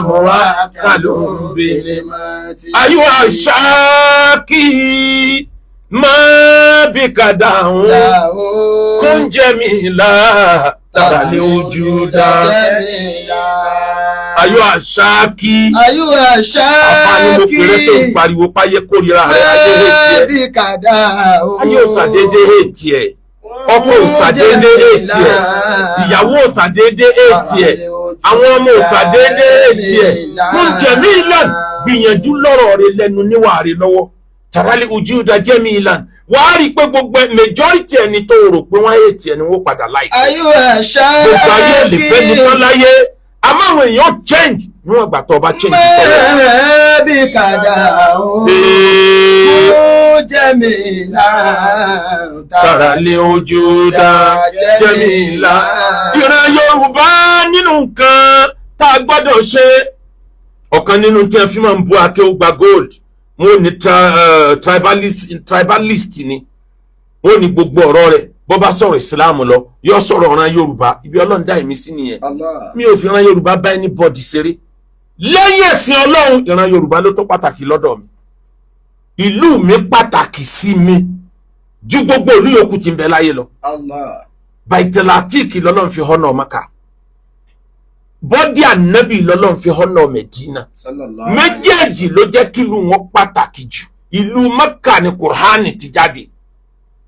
muwakalu bilimatiki. Ayúwa ṣáàkì máa bí kàdáhùn kúnjẹ mi là tàrà lé ojú dá. Ayúwa ṣáàkì. Ayúwa Àfààní mo ṣáàkì. pèrè tó ń pariwo páyé kórìíra rẹ̀, ayé hate ẹ̀. Bí kàdá o. Ayé ò ṣàdédé hate ẹ̀, ọkọ ò ṣàdédé hate ẹ̀, ìyàwó ò ṣàdédé hate ẹ̀, àwọn ọmọ ò ṣàdédé hate ẹ̀. Kúnjẹ mi là, gbìyànjú lọ́rọ̀ rẹ lẹ́nu, níwà rẹ lọ́wọ́, tàrálí ojú da jẹ́ mi ìlànà, wàá rí i pé gbogbo majority ẹni tó rò pé wọ́n hate ẹ̀ ni wọ́n padà láìpẹ́. Ayúwa ṣáàkì. Gbogbo ayé ò lè fẹ́ ní tán láyé, àmọ́ àwọn èèyàn change níwọ̀n ìgbà tó o bá change tọ́wọ́. Máa bí kàdá o. Ee, Ó jẹ́ mi là. Tàrálí ojú da jẹ́ mi ìlà. Ìran Yorùbá, nínú nǹkan tá a gbọ́dọ̀ ṣe, ọ̀kan nínú tí a fi máa ń bu Akéwùgbà Gold, wọn ò ní tribalist ni. Wọn ò ní gbogbo ọ̀rọ̀ rẹ̀, bó bá sọ̀rọ̀ Ìsìláàmù lọ, yóò sọ̀rọ̀ ọ̀ràn Yorùbá. Ibi Ọlọ́run dá èmi sí nìyẹn. Allah. Mi ò fi ìran Yorùbá bá anybody ṣeré lẹ́yìn ẹ̀sìn Ọlọ́run. Ìran Yorùbá ló tó pàtàkì lọ́dọ̀ mi. Ìlú mi pàtàkì sí mi ju gbogbo ìlú yòókù tí ń bẹ láyé lọ. Allah. Baitelatik lọ́lọ́run fi họ́nà Maka, bọ́dí ànábì lọ́lọ́run fi họ́nà Mẹ̀dínà. Sallallahu. Méjèèjì ló jẹ́ kí ìlú wọn pàtàkì jù. Ìlú Mẹ́kà ni Kùránì ti jáde.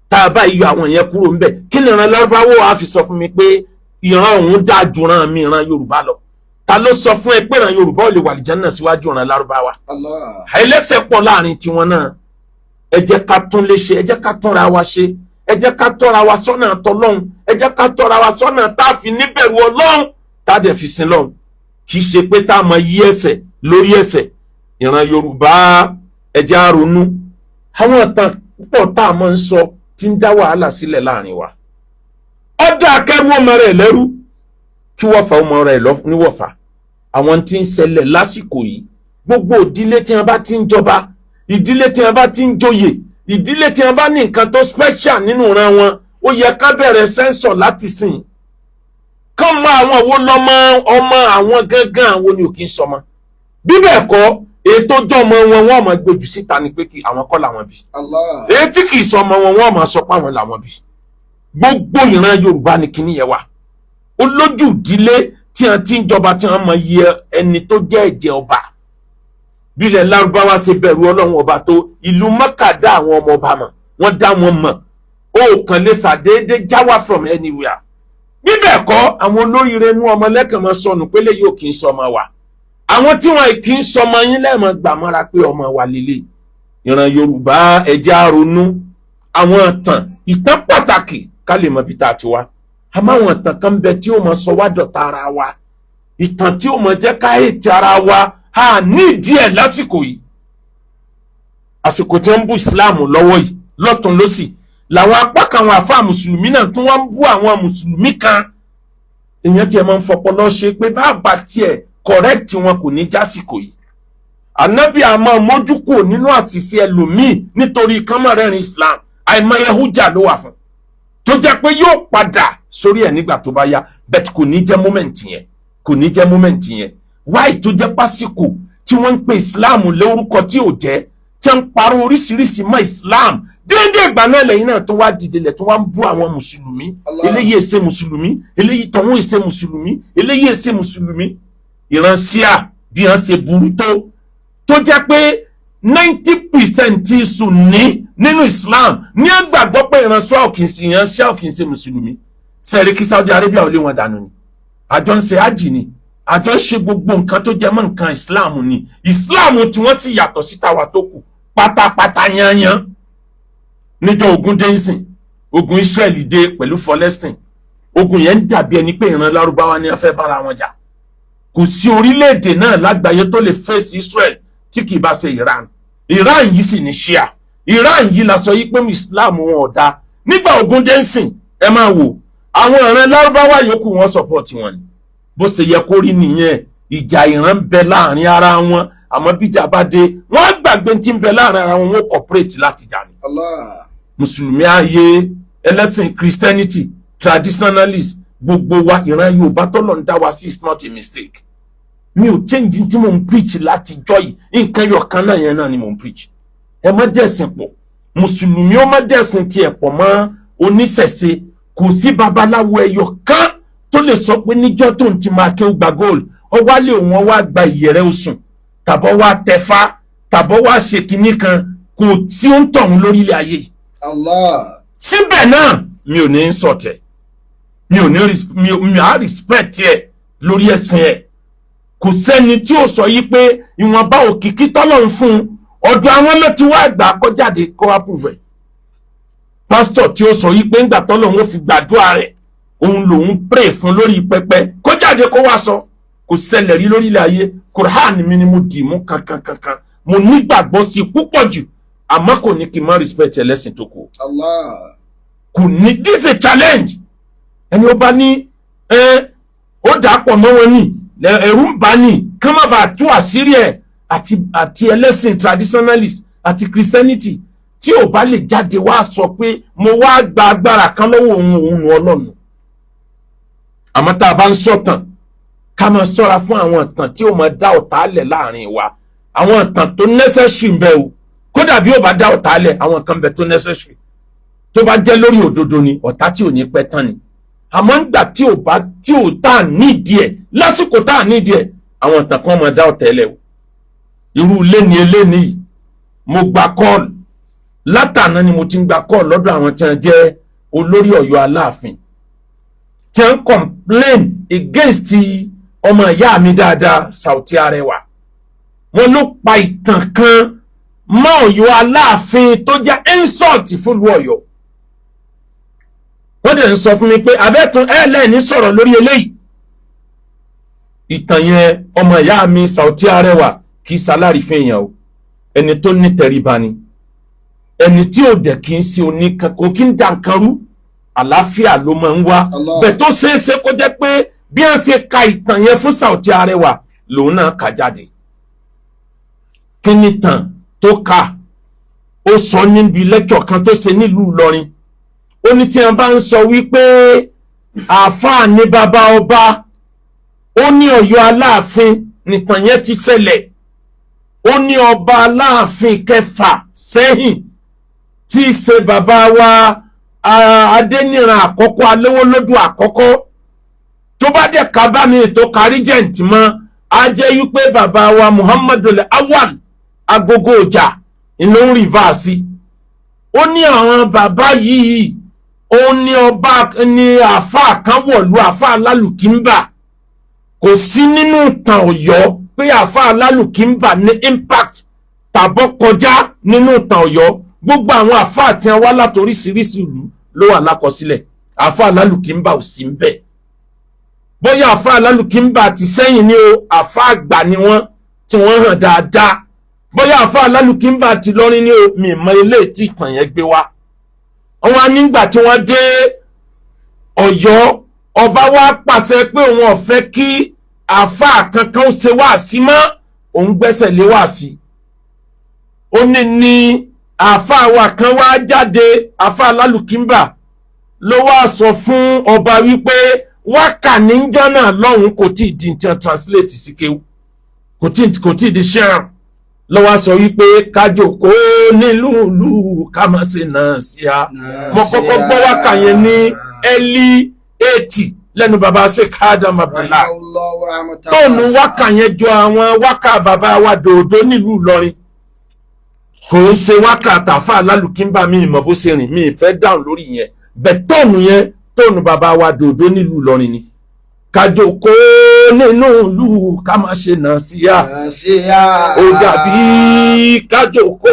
Tá a bá yọ àwọn yẹn kúrò ńbẹ̀, kí ni ìran Lárúbáwò á fi sọ fún mi pé ìran òun dáa ju ìran mi, ìran Yorùbá lọ? Ta ló sọ fún ẹ pé ìran Yorùbá ò lè wà àlìjánnà síwájú ìran Lárúbáwá? Allah. Ẹlẹ́sẹ̀ pọ̀ láàrin tiwọn náà. Ẹ jẹ́ ká tún lè ṣe, ẹ jẹ́ ká túnra wa ṣe, ẹ jẹ́ ká tọ́ra wa sọ́nà tọlọ́hun, ẹ jẹ́ ká tọ́ra wa sọ́nà tá a fi níbẹ̀rù Ọlọ́run, tá a dẹ̀ fi sin lọ́hun, kì í ṣe pé tá a mọ yí ẹsẹ̀ lórí ẹsẹ̀. Ìran Yorùbá, ẹ jẹ́ á ronú. Àwọn ìtàn púpọ̀ tá a máa ń sọ tí ń dá wàhálà sílẹ̀ láàrin wa. Ọdọ akẹ́rù ọmọ rẹ̀ lẹ́rú, kí wọ́n fa ọmọ rẹ̀ níwọ̀fà. Àwọn tí ń ṣẹlẹ̀ lásìkò yìí, gbogbo ìdílé tí wọ́n bá ti ń jọba, ìdílé tí wọ́n bá ti ń joyè, ìdílé tí wọ́n bá ní nǹkan tó special nínú ìran wọn, ó yẹ ká bẹ̀rẹ̀ census láti sìn, kán mọ àwọn wo lọ́mọ ọmọ àwọn gángan, àwọn ni ò kí ń sọmọ. Bí bẹ́ẹ̀ kọ́, ètò jọmọ wọn, wọ́n máa gbójú síta ni pé kí àwọn kọ́ làwọn bí. Allah. Èyí tí kì í sọmọ wọn, wọ́n máa sọ pé àwọn làwọn bí. Gbogbo ìran Yorùbá ni kíní yẹn wà. Ó lójú ìdílé tí wọ́n ti ń jọba, tí wọ́n mọ iye ẹni tó jẹ́ ẹ̀jẹ̀ ọba. Bílẹ̀ Lárúbáwá ṣe bẹ̀rù Ọlọ́run ọba tó, ìlú Mẹ́kà dá àwọn ọmọ ọba mọ̀, wọ́n dá wọn mọ̀. Ó kàn lè ṣàdédé jáwá from anywhere. Bíbẹ̀ kọ́, àwọn olóríire inú ọmọ lẹ́kàn máa sọnù pé léyìí ò kì í sọmọ wa. Àwọn tí wọn kì í sọmọ yín lẹ́ẹ̀mọ́ gbà mọ́ra pé ọmọ wa lélẹ̀. Ìran Yorùbá, ẹ jẹ́ á ronú. Àwọn ìtàn, ìtàn pàtàkì ká lè mọ ibi tá a ti wá. Àmọ́ àwọn ìtàn kan ń bẹ tí ó mọ sọ wá dọ̀tá ara wa, ìtàn tí ó mọ jẹ́ ká ètì ara wa, a ní díẹ̀ lásìkò yìí, àsìkò tí wọ́n ń bú Islam lọ́wọ́ yìí lọ́tún lọ́sì, làwọn apá kan àwọn àfa mùsùlùmí náà tún wọ́n ń bú àwọn mùsùlùmí kan. Èèyàn tiẹ̀ máa ń fọpọlọ ṣe pé bá tiẹ̀ correct wọn, kò ní jásìkò yìí. Ànábì àmọ́ mójúkò nínú àṣìṣe ẹlòmíì nítorí kánmọ́rẹ́rìn Islam. Àìmọye hújà ló wà fún tó jẹ́ pé yóò padà sórí ẹ̀ nígbà tó bá yá, bẹ́ẹ̀ kò ní jẹ́ moment yẹn, kò ní jẹ́ moment yẹn. Wáì tó jẹ́ pásíkò tí wọ́n ń pe Islam lórúkọ tí ò jẹ́, tí wọ́n ń parọ́ oríṣiríṣi mọ́ Islam. Déédéé ìgbà náà lẹ́yìn náà tó wá dìde lẹ̀ tó wá ń bú àwọn mùsùlùmí. Allah. Eléyìí èsè mùsùlùmí, eléyìí tọ̀hún èsè mùsùlùmí, eléyìí èsè mùsùlùmí. Ìran Ṣíà bí wọ́n ṣe burú tó, tó jẹ́ pé 90% ti Sunni nínú Islam ní ẹ gbàgbọ́ pé ìran Ṣíà ò kì í ṣe, ìran Ṣíà ò kì í ṣe mùsùlùmí. Sẹ́ẹ̀rí kí Saudi Arabia ò lé wọn dànù ni. Àjọ ń ṣe ájì ni, àjọ ń ṣe gbogbo nǹkan tó jẹ mọ́ nǹkan Islam ni. Islam tí wọ́n sì yàtọ̀ sí tàwa tó kù pátápátá yányán. Níjọ́ ogun dé ńsìn, ogun Israel dé pẹ̀lú Palestine, ogun yẹn ń dàbí ẹni pé ìran Lárúbáwá ni wọ́n fẹ́ bára wọn jà. Kò sí orílẹ̀-èdè náà lágbàáyé tó lè fèsì Israel tí kì í bá ṣe Iran. Iran yìí sì ní Shia. Iran yìí la sọ yìí pé Islam wọn ò dáa. Nígbà ogun dé ńsìn, ẹ máa wò àwọn ìran Lárúbáwá yòókù, wọn support wọn ni. Bó ṣe yẹ kó rí nìyẹn. Ìjà ìran ń bẹ láàrin ara wọn, àmọ́ bíjà bá dé, wọ́n á gbàgbé tí ń bẹ láàrin ara wọn, wọ́n cooperate láti jà ní. Allah. Mùsùlùmí ayé, ẹlẹ́sìn Christianity, traditionalist, gbogbo wa, ìran Yorùbá tọ́lọ̀ ń dá wa sí is not a mistake. Mi ò change tí mò ń preach láti jọ́ yìí. Nǹkan yọ̀ kan náà yẹn náà ni mò ń preach. Ẹ má dẹ̀sìn pọ̀. Mùsùlùmí ó má dẹ̀sìn tiẹ̀ pọ̀ mọ́ oníṣẹ̀ṣe. Kò sí babaláwo ẹyọ kan tó lè sọ pé níjọ́ tó ń ti máa kéwú gba gold, ọwálé òun ọwá gba ìyẹ̀rẹ̀ osùn, tàbọ̀ wá tẹ̀fá, tàbọ̀ wá ṣe kinní kan, kò tí ó ń tọ̀hún lórílẹ̀ ayé yìí. Allah. Síbẹ̀ náà, mi ò ní sọ̀tẹ̀, mi ò ní mi á respect ẹ̀ lórí ẹ̀sìn ẹ̀. Kò sẹ́ni tí ó sọ yí pé ìwọ̀nba òkìkí tọ́lọ̀ ń fún un, ọ̀dọ̀ àwọn ló ti wá gbà kó jáde kó wá prove ẹ̀. Pásítọ̀ tí ó sọ yí pé ńgbà tọ́lọ̀ ń fi gbàdúrà rẹ̀, òun lòun pray fún lórí pẹpẹ, kó jáde kó wá sọ. Kò ṣẹlẹ̀ rí lórílẹ̀ ayé. Quran mi ni mo dì mú kankan kankan, mo nígbàgbọ́ sí i púpọ̀ jù, àmọ́ kò ní kí n má respect ẹlẹ́sìn tó kù. Allah. Kò ní. This is a challenge. Ẹni ó bá ní ẹ ó dà á pọ̀ mọ́ wọn ní ẹ̀rù ń bà ní kí wọ́n má bàa tú àṣírí ẹ̀, àti ẹlẹ́sìn traditionalist àti Christianity tí ò bá lè jáde wá sọ pé mo wá gba agbára kan lọ́wọ́ òun, òun nu Ọlọ́run. Àmọ́ tá a bá ń sọ̀tàn, ká máa ṣọ́ra fún àwọn ìtàn tí ó máa dá ọ̀tá lẹ̀ láàrin wa. Àwọn ìtàn tó necessary ń bẹ o. Kódà bí ó bá dá ọ̀tá lẹ̀, àwọn kan bẹ tó necessary, tó bá jẹ́ lórí òdodo ni, ọ̀tá tí ò ní pẹ́ tán ni. Àmọ́ nígbà tí ò bá tí ò tá à nídìí ẹ̀, lásìkò tá à nídìí ẹ̀, àwọn ìtàn kan máa dá ọ̀tá lẹ̀ o. Irú léni eléni yìí, mo gba call látàná ni mo ti ń gba call lọ́dọ̀ àwọn tí wọ́n jẹ́ olórí Ọ̀yọ́ Aláàfin, tí wọ́n complain against ọmọ ìyá mi dáadáa, Sauty Arẹwà. Wọn ló pa ìtàn kan mọ́ Ọ̀yọ́ Aláàfin tó jẹ́ insult fún ìlú Ọ̀yọ́. Wọ́n dẹ̀ ń sọ fún mi pé abẹ́tún ẹ̀ lẹ́ẹ̀ní sọ̀rọ̀ lórí eléyìí. Ìtàn yẹn, ọmọ ìyá mi Sauty Arẹwà kì í ṣalárí fún èèyàn o. Ẹni tó ní tẹríba ni, ẹni tí ò dẹ̀ kì í ṣe oníkan, kò kí ń da nǹkan rú, àlàáfíà ló máa ń wá. Allah. Bẹ́ẹ̀ tó ṣeé ṣe kó jẹ́ pé bí wọ́n ṣe ka ìtàn yẹn fún Sauty Arẹwà lòun náà kà jáde. Kí ni tàn tó kà? Ó sọ níbi lẹ́kṣọ̀ kan tó ṣe nílùú Ìlọrin, ó ní tí wọ́n bá ń sọ wípé àáfàá ní bàbá ọba, ó ní Ọ̀yọ́ Aláàfin nìtàn yẹn ti ṣẹlẹ̀. Ó ní ọba Aláàfin kẹfà sẹ́yìn, tí í ṣe bàbá wa Adéníran àkọ́kọ́, Alówólódù àkọ́kọ́, tó bá dẹ̀ ká bá mi tó kárí jẹ̀ǹtì mọ́, á jẹ́ wípé bàbá wa Muhammadu Awal Agogo Ọjà ló ń reverse. Ó ní àwọn bàbá yìí, òun ní ọba ní àáfàá kan wọ̀lú, àáfàá Lálùkìmbà. Kò sí nínú ìtàn Ọ̀yọ́ pé àáfàá Lálùkìmbà ní impact tàbọ̀ kọjá nínú ìtàn Ọ̀yọ́. Gbogbo àwọn àáfàá tí wọ́n wá láti oríṣiríṣi ìlú ló wà lákọsílẹ̀, àáfàá Lálùkìmbà ò sí ń bẹ̀. Bóyá àáfàá Lálùkìmbà ti sẹ́yìn ni o, àáfàá àgbà ni wọ́n tí wọ́n hàn dáadáa. Bóyá àáfàá Lálùkìmbà ti lọ́rin ni o, mi mọ ilé tí ìtàn yẹn gbé wá. Wọ́n á nígbà tí wọ́n dé Ọ̀yọ́, ọba wa pàṣẹ pé òun ò fẹ́ kí àáfàá kankan ó ṣe wáàsí mọ́, òun gbẹ́sẹ̀ lé wáàsí. Ó ní ní àáfàá wa kan wá jáde, àáfàá Lálùkìmbà ló wá sọ fún ọba wípé wákà níjọ́ náà lọ́hùn kò tí ì di nǹkan translate sí kéwú, kò tí ì di share. Lọ́wọ́ sọ wípé kájòkó nílùú ìlú ká má ṣe náà sí a. Mo kọ́kọ́ gbọ́ wákà yẹn ní early 80 lẹ́nu baba Sheikh Adam Abdullahi. Rahimahullahu rahmatan Tóònù wasi'a. Wákà yẹn jọ àwọn wákà bàbá wa dòdò nílùú Ìlọrin. Kò ń ṣe wákà tàfà lálùkínbà, mi ìmọ̀ bó ṣe rìn, mi ìfẹ́ dáhùn lórí yẹn bẹ́ẹ̀. Tóònù yẹn, tóònù bàbá wa dòdò nílùú Ìlọrin ni. Kájòkó nínú ìlú ká má ṣe nà sí yá. Nàṣíà. Ó dàbí kájòkó,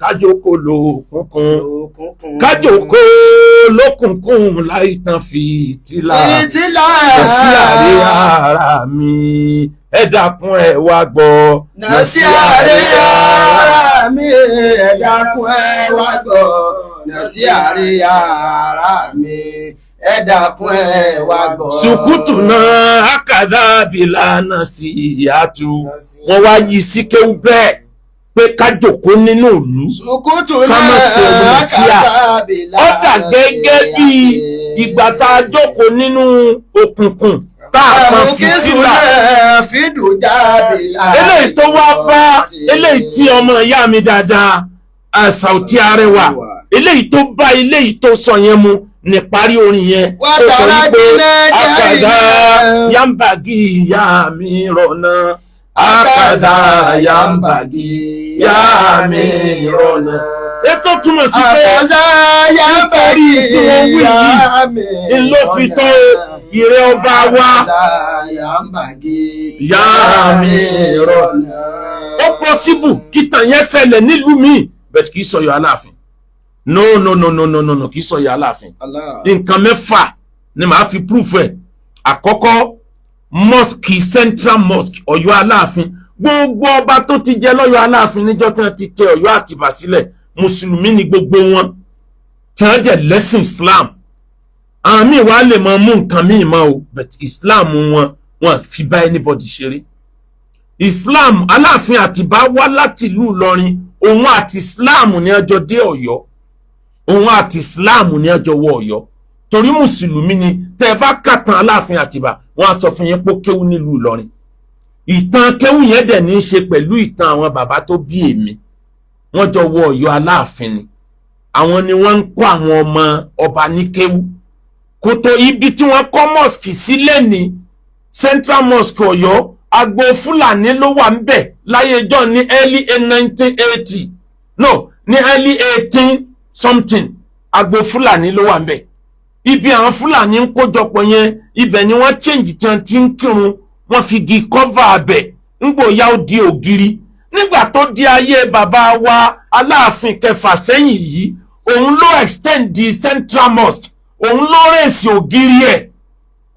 kájòkó lókùnkùn. Òkùnkùn. Kájòkó lókùnkùn láì tàn fìtílà. Fìtílà. Nàṣí àárẹ̀ ara mi, ẹ dákun, ẹ wá gbọ́. Nàṣí àárẹ̀ ara mi, ẹ dákun, ẹ wá gbọ́. Nàṣí àárẹ̀ ara mi, ẹ dákun, ẹ wá gbọ́. Sùkútù náà akadá bìlànà sí ìyàtú, wọ́n wá yí sí kéwú bẹ́ẹ̀ pé kájòkó nínú ìlú Sùkútù ká má ṣe náà nàṣíà. akadá. Ó dà gẹ́gẹ́ bí ìgbà tá a jókòó nínú òkùnkùn tá a tan fìtílà. Fìdùjábìlà. Eléyìí tó wá bá eléyìí tí ọmọ ìyá mi dáadáa, Sauty Arẹwà, eléyìí tó bá eléyìí tó sọ yẹn mu ní parí orin yẹn, ó sọ wípé akàdá yambagi ìyá mi rọ̀nà, akàdá yambagi ìyá mi rọ̀nà. Ètò túmọ̀ sí pé Àkàzà yambagi tí wọ́n wí yìí mi ń ló fi tó ìrẹ́ ọba wa. Àkàzà yambagi Ìyá mi rọ̀nà. Ó possible kí tàn yẹn ṣẹlẹ̀ nílùú mi, bẹ́ẹ̀ kì í sọ̀yọ̀ Aláàfin. No, no, no, no, no, no, no, kì í sọ̀yọ̀ Aláàfin. Allah. Nǹkan mẹ́fà ni màá fi proof ẹ̀. Àkọ́kọ́, mosque, Central Mosque Ọ̀yọ́ Aláàfin, gbogbo ọba tó ti jẹ lọ́yọ̀ Aláàfin níjọ́ tí wọ́n ti tẹ Ọ̀yọ́ Àtìbà sílẹ̀, mùsùlùmí ni gbogbo wọn tí wọ́n dẹ̀ lẹ́sìn Islam. Àwọn míì wá lè máa mú nǹkan míì mọ́ o, but Islam wọn, wọn fi bá anybody ṣeré. Islam, Aláàfin Àtìbá wá láti ìlú Ìlọrin, òun àti Islam ní ọjọ́ dé Ọ̀yọ́, òun àti Islam ní ọjọ́ wọ Ọ̀yọ́, torí mùsùlùmí ni. Tẹ́ ẹ bá kàtàn Aláàfin Àtìbà, wọ́n á sọ fún yín pé ó kéwú nílùú Ìlọrin. Ìtàn kéwú yẹn dẹ̀ ní í ṣe pẹ̀lú ìtàn àwọn bàbá tó bí èmi. Wọ́n jọ wọ Ọ̀yọ́ Aláàfin ni. Àwọn ni wọ́n ń kọ́ àwọn ọmọ ọba ní kéwú kótó ibi tí wọ́n kọ́ mosque sílẹ̀ ní Central Mosque Ọ̀yọ́. Agbo Fúlàní ló wà ń bẹ̀ láyé ọjọ́ ní early 1980, no, ní early 18 something. Agbo Fúlàní ló wà ń bẹ̀. Ibi àwọn Fúlàní ń kójọpọ̀ yẹn, ibẹ̀ ni wọ́n change tí wọ́n ti ń kírun. Wọ́n fi igi cover abẹ̀, ńgbò ya ó di ògiri. Nígbà tó di ayé bàbá wa Aláàfin kẹfà sẹ́yìn yìí, òun ló extend di Central Mosque, òun ló raise ògiri ẹ̀,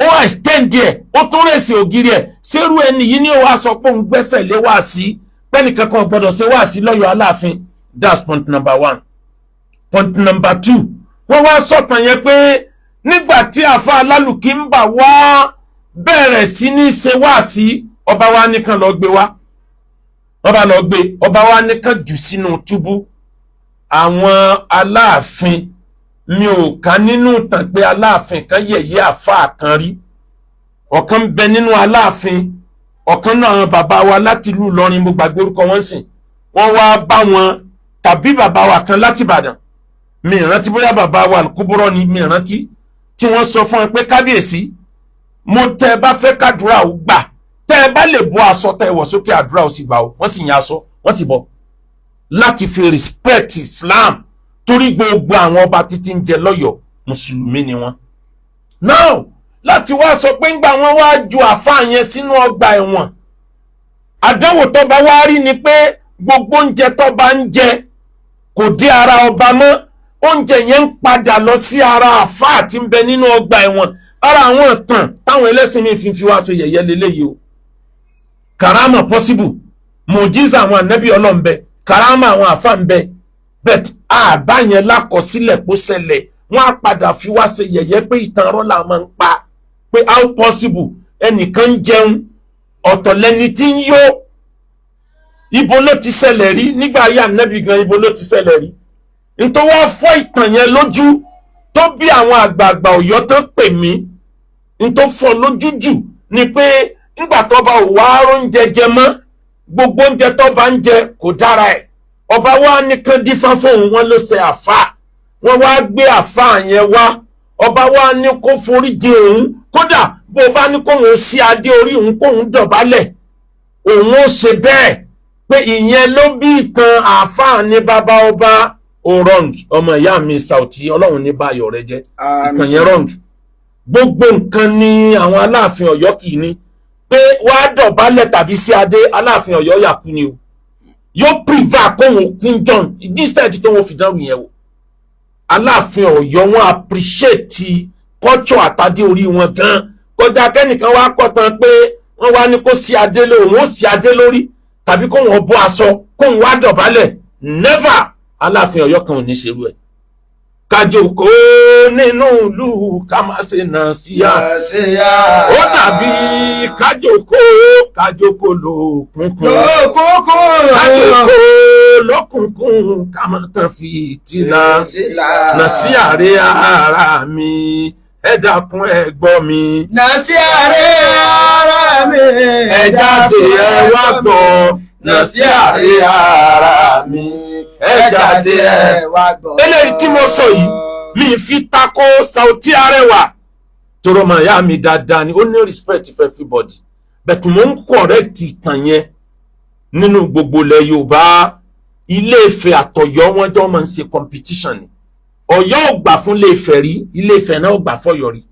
ó extend ẹ̀, ó tún raise ògiri ẹ̀. Ṣerú ẹni yìí ni ó wá sọ pé òun gbẹ́sẹ̀ lé wá sí pẹ́nìkan kan gbọ́dọ̀ ṣe wá sí lọ́yọ̀ọ́ Aláàfin? That's point number one. Point number two, wọ́n wá sọ̀tàn yẹn pé nígbà tí àfa alálùkí ń bà wá bẹ̀rẹ̀ sí ní ṣe wá sí, ọba wa nìkan lọ gbé wá. Ọba lọ gbé, ọba wa nìkan jù sínú túbú. Àwọn Aláàfin, mi ò kà nínú ìtàn pé Aláàfin kan yẹ̀yẹ́ àfa kan rí. Ọ̀kan bẹ nínú Aláàfin, ọ̀kan náà àwọn bàbá wa láti ìlú Ìlọrin, mo gbàgbé orúkọ wọn sìn, wọ́n wá bá wọn tàbí bàbá wa kan láti Ìbàdàn, mi ìrántí bóyá bàbá wa Alukúbúrọ́ ni, mi ìrántí, tí wọ́n sọ fún ẹ pé kábíyèsí, mo tẹ́ ẹ bá fẹ́ kádùúrà ó gbà, tẹ́ ẹ bá lè bọ́ aṣọ tẹ́ ẹ wọ̀ sókè, àdúrà ó sì gbà ó. Wọ́n sì yan aṣọ, wọ́n sì bọ́ láti fi respect Islam, torí gbogbo àwọn ọba títí ń jẹ lọ́yọ̀ọ́, mùsùlùmí ni wọ́n. Now, láti wá sọ pé ńgbà wọ́n wá ju àáfàá yẹn sínú ọgbà ẹ̀wọ̀n, àdánwò tọ́ba wá rí ni pé gbogbo oúnjẹ tọ́ba ń jẹ kò dé ara ọba mọ́. Oúnjẹ yẹn ń padà lọ sí ara àáfàá tí ń bẹ nínú ọgbà ẹ̀wọ̀n. Ara àwọn ìtàn táwọn ẹlẹ́sìn mi fi wá ṣe yẹ̀yẹ́ lélẹ́yìí o. Karama possible, mùjíza àwọn ànábì Ọlọ́run bẹ, karama àwọn àáfàá ń bẹ, but àbá yẹn lákọsílẹ̀ kó ṣẹlẹ̀. Wọ́n á padà fi wá ṣe yẹ̀yẹ́ pé ìtàn ọ̀rọ̀ là máa ń pa, pé how possible, ẹnìkan ń jẹun ọ̀tọ̀ lẹni tí ń yó. Ibo ló ti ṣẹlẹ̀ rí? Nígbà ayé ànábì gan, ibo ló ti ṣẹlẹ̀ rí? Nítorí wọ́n fọ́ ìtàn yẹn lójú tó bí àwọn àgbààgbà Ọ̀yọ́ tán pè mí, nítorí fọ́ lójú jù ni pé nígbà tó bá wà á róúnjẹ jẹ mọ́ Gbogbo oúnjẹ tó bá ń jẹ kò dára ẹ̀. Ọba wa nìkan dífá fóun, wọn ló ṣe àfáà. Wọn wá gbé àfáà yẹn wá, ọba wa ní kó foríjì òun, kódà bó bá ní kóun sí adé orí òun, kóun dọ̀bálẹ̀, òun ó ṣe bẹ́ẹ̀. Pé ìyẹn ló bí ìtàn àáfàá ní bàbá ọba. Ó wrong, ọmọ ìyá mi Saoty, Ọlọ́run ní báyọ̀ rẹ jẹ́. Ìtàn yẹn wrong. Gbogbo nǹkan ni àwọn Aláàfin Ọ̀yọ́ kì í ní pé wàá dọ̀bálẹ̀ tàbí sí adé. Aláàfin Ọ̀yọ́ yàkú ni o, yóò prefer kóun kún John instead tó wọn fi dánwò yẹn wò. Aláàfin Ọ̀yọ́, wọn appreciate culture àtàdé orí wọn gan kọjá kẹ́nìkan wá kọ́ tán pé wọ́n wá ní kó sí adé lórí òun, ó sí adé lórí tàbí kóun bọ́ aṣọ, kóun wá dọ̀bálẹ̀. Never! Aláàfin Ọ̀yọ́ kan ò ní ṣerú ẹ̀. Kájòkó nínú ìlú, ká má ṣe nà síyá. Ó dàbí kájòkó, kájòkó lòkùnkùn. Lókùnkùn. Kájòkó lókùnkùn, ká má tàn fìtílà. Nà sí àárẹ̀ ara mi, ẹ dákun, ẹ gbọ́ mi. Nà sí àárẹ̀ ara mi. Ẹ jáde, ẹ wá gbọ́. Nà sí àárẹ̀ ara mi, ẹ jáde, ẹ wá gbọ́. Eléyìí tí mo sọ yìí, mi fi tako Saoty Arẹwà tọrọ ọmọ ìyá mi dáadáa ni, ó ní respect for everybody, but mo ń correct ìtàn yẹn. Nínú gbogbo ilẹ̀ Yorùbá, Ilé Ifẹ̀ àtọ̀yọ́, wọn jọ máa ń ṣe competition ni. Ọ̀yọ́ ò gbà fún Ilé Ifẹ̀ rí, Ilé Ifẹ̀ náà ò gbà fọ́yọ́ rí.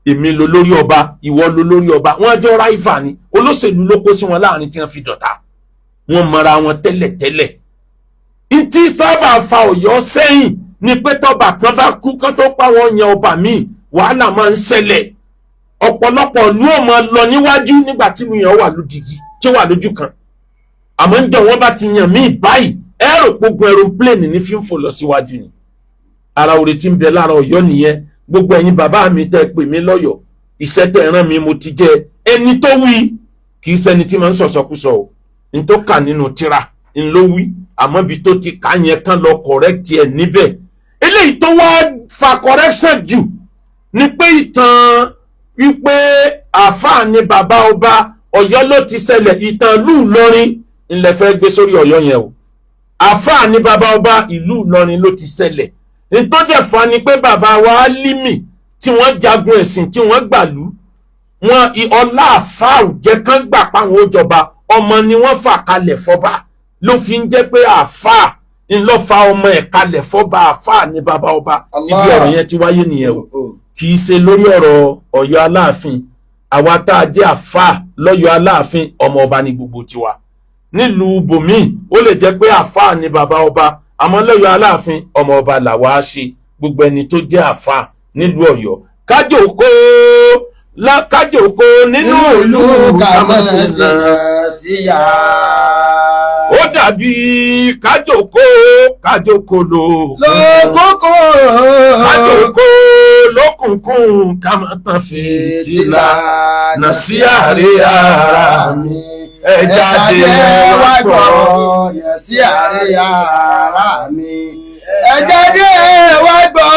Èmi lo lórí ọba, ìwọ lo lórí ọba, wọn jọ rival ni. Olóṣèlú ló kó sí wọn láàrin tí wọn fi dọ̀tá. Wọn mọra wọn tẹ́lẹ̀tẹ́lẹ̀. Ntí sábà fa Ọ̀yọ́ sẹ́yìn ni pé tọ́ba kan bá kú, kán tó pa wọn yan ọba míì, wàhálà máa ń ṣẹlẹ̀. Ọ̀pọ̀lọpọ̀ ìlú ò máa lọ níwájú nígbà tí ìlú yẹn wà lódìdí, tí ó wà lójú kan. Àmọ́ ń jọ wọ́n bá ti yàn míì báyìí, ẹ rò gbogbo aeroplane ní fi ń fò lọ síwájú ni. Ara oore tí ń bẹ lára Ọ̀yọ́ nìyẹn. Gbogbo ẹ̀yin bàbá mi tẹ́ pè mí lọ́yọ̀ọ́, iṣẹ́ tẹ́ rán mi, mo ti jẹ́. Ẹni tó wí kì í ṣẹni tí máa ń sọ̀sọ́kúsọ o. N tó kà nínú tírà ń ló wí, àmọ́ ibi tó ti kà yẹn, kán lọ correct ẹ̀ níbẹ̀. Eléyìí tó wá fa correction jù ni pé ìtàn wípé àáfàá ni bàbá ọba, Ọ̀yọ́ ló ti ṣẹlẹ̀. Ìtàn ìlú Ìlọrin ńlẹ̀ fẹ́ gbé sórí Ọ̀yọ́ yẹn o. Àáfàá ni bàbá ọba, ìlú Ìlọrin ló ti ṣẹlẹ̀. Nítorí ẹ̀fà ni pé bàbá wa Álímì tí wọ́n jagun ẹ̀sìn, tí wọ́n gbàlú wọn, ọlá àáfàá ò jẹ́ kán gbà páwọn ó jọba. Ọmọ ni wọ́n fà kalẹ̀ fọba, ló fi ń jẹ́ pé àáfàá ńlọ́fà ọmọ ẹ̀ kalẹ̀ fọba. Àáfàá ni bàbá ọba. Ibi ọ̀rọ̀ yẹn ti wáyé nìyẹn o, kì í ṣe lórí ọ̀rọ̀ Ọ̀yọ́ Aláàfin. Àwa tá a jẹ́ àáfàá lọ́yọ̀ Aláàfin, ọmọ ọba ni gbogbo tiwa. Nílùú bòmíì, ó lè jẹ́ pé àáfàá ni bàbá ọba, àmọ́ lọ́yọ̀ Aláàfin, ọmọ ọba làwa á ṣe. Gbogbo ẹni tó jẹ́ àáfàá nílùú Ọ̀yọ́, kájòkó, kájòkó nínú ìlú, ká má ṣe síyá. Ó dàbí kájòkó, kájòkó lò lókòkò. Kájòkó lókùnkùn, ká má tàn fìtílà. Nà sí àárẹ̀ ara mi, ẹ jáde, ẹ wá gbọ́. Nà sí àárẹ̀ ara mi, ẹ jáde, wá gbọ́.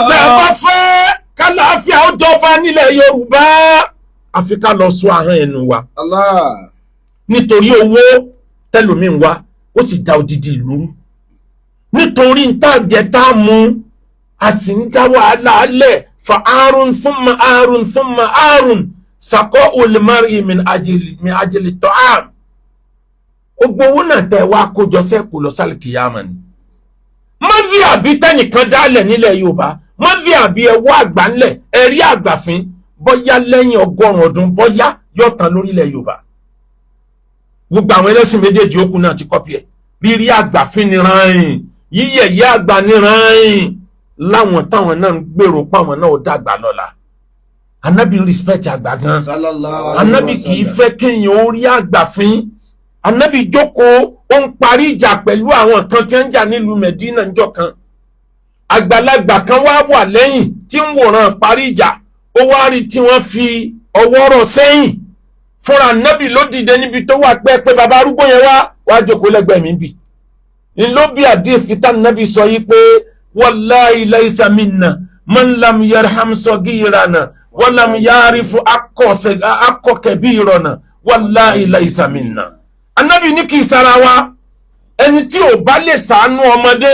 Tẹ́ ẹ bá fẹ́ kálàáfíà ó jọba nílẹ̀ Yorùbá, àfi ká lọ sọ ahọ́n ẹnu wa. Allah. Nítorí owó tẹlómi ń wá, ó sì da odidi ìlú rú. Nítorí ń tá jẹ tá a mú, a sì ń dá wàhálà lẹ̀. Fa àrùn thumma àrùn thumma àrùn sàkọ́ olùmárì min ajli ta'am. Gbogbo owó náà tẹ wá kójọ sẹ́kù lọ sálì kìyàmà ni. Mọ́fì àbí tẹ́nìkan dálẹ̀ nílẹ̀ Yorùbá, mọ́fì àbí ẹwọ́ àgbà ńlẹ̀, ẹ̀rí àgbàfín, bọ́yá lẹ́yìn 100 ọdún, bọ́yá yóò tán lórílẹ̀ Yorùbá. Gbogbo àwọn ẹlẹ́sìn méjèèjì òkú náà ti copy ẹ̀. Rírí àgbàfín ni ràn, yíyẹ̀yẹ́ àgbà ni ràn, láwọn táwọn náà ń gbèrò páwọn náà ó dàgbà lọ́la. Anabi respect àgbà gan. Sallallahu alaihi Anabi kì í wasallam. fẹ́ kéèyàn ó rí àgbà fín. Anabi jókòó, ó ń parí ìjà pẹ̀lú àwọn kan tí ń jà nílùú Medina níjọ́ kan. Àgbàlagbà kan wá wà lẹ́yìn tí ń wòran parí ìjà. Ó wá rí tí wọ́n fi ọwọ́ rọ̀ sẹ́yìn fúnra. Anabi ló dìde níbi tó wà pẹ́ pé bàbá arúgbó yẹn wá wá jókòó lẹ́gbẹ̀ẹ́ mi bì ńlọ. Bí àdéhìí tá anabi sọ yìí pé wallahi laysa minna man lam yarham sagirana walam yarifu akọ kabirana. Wallahi laysa minna. Anabi ní kì í sara wa. Ẹni tí ò bá lè sàánú ọmọdé,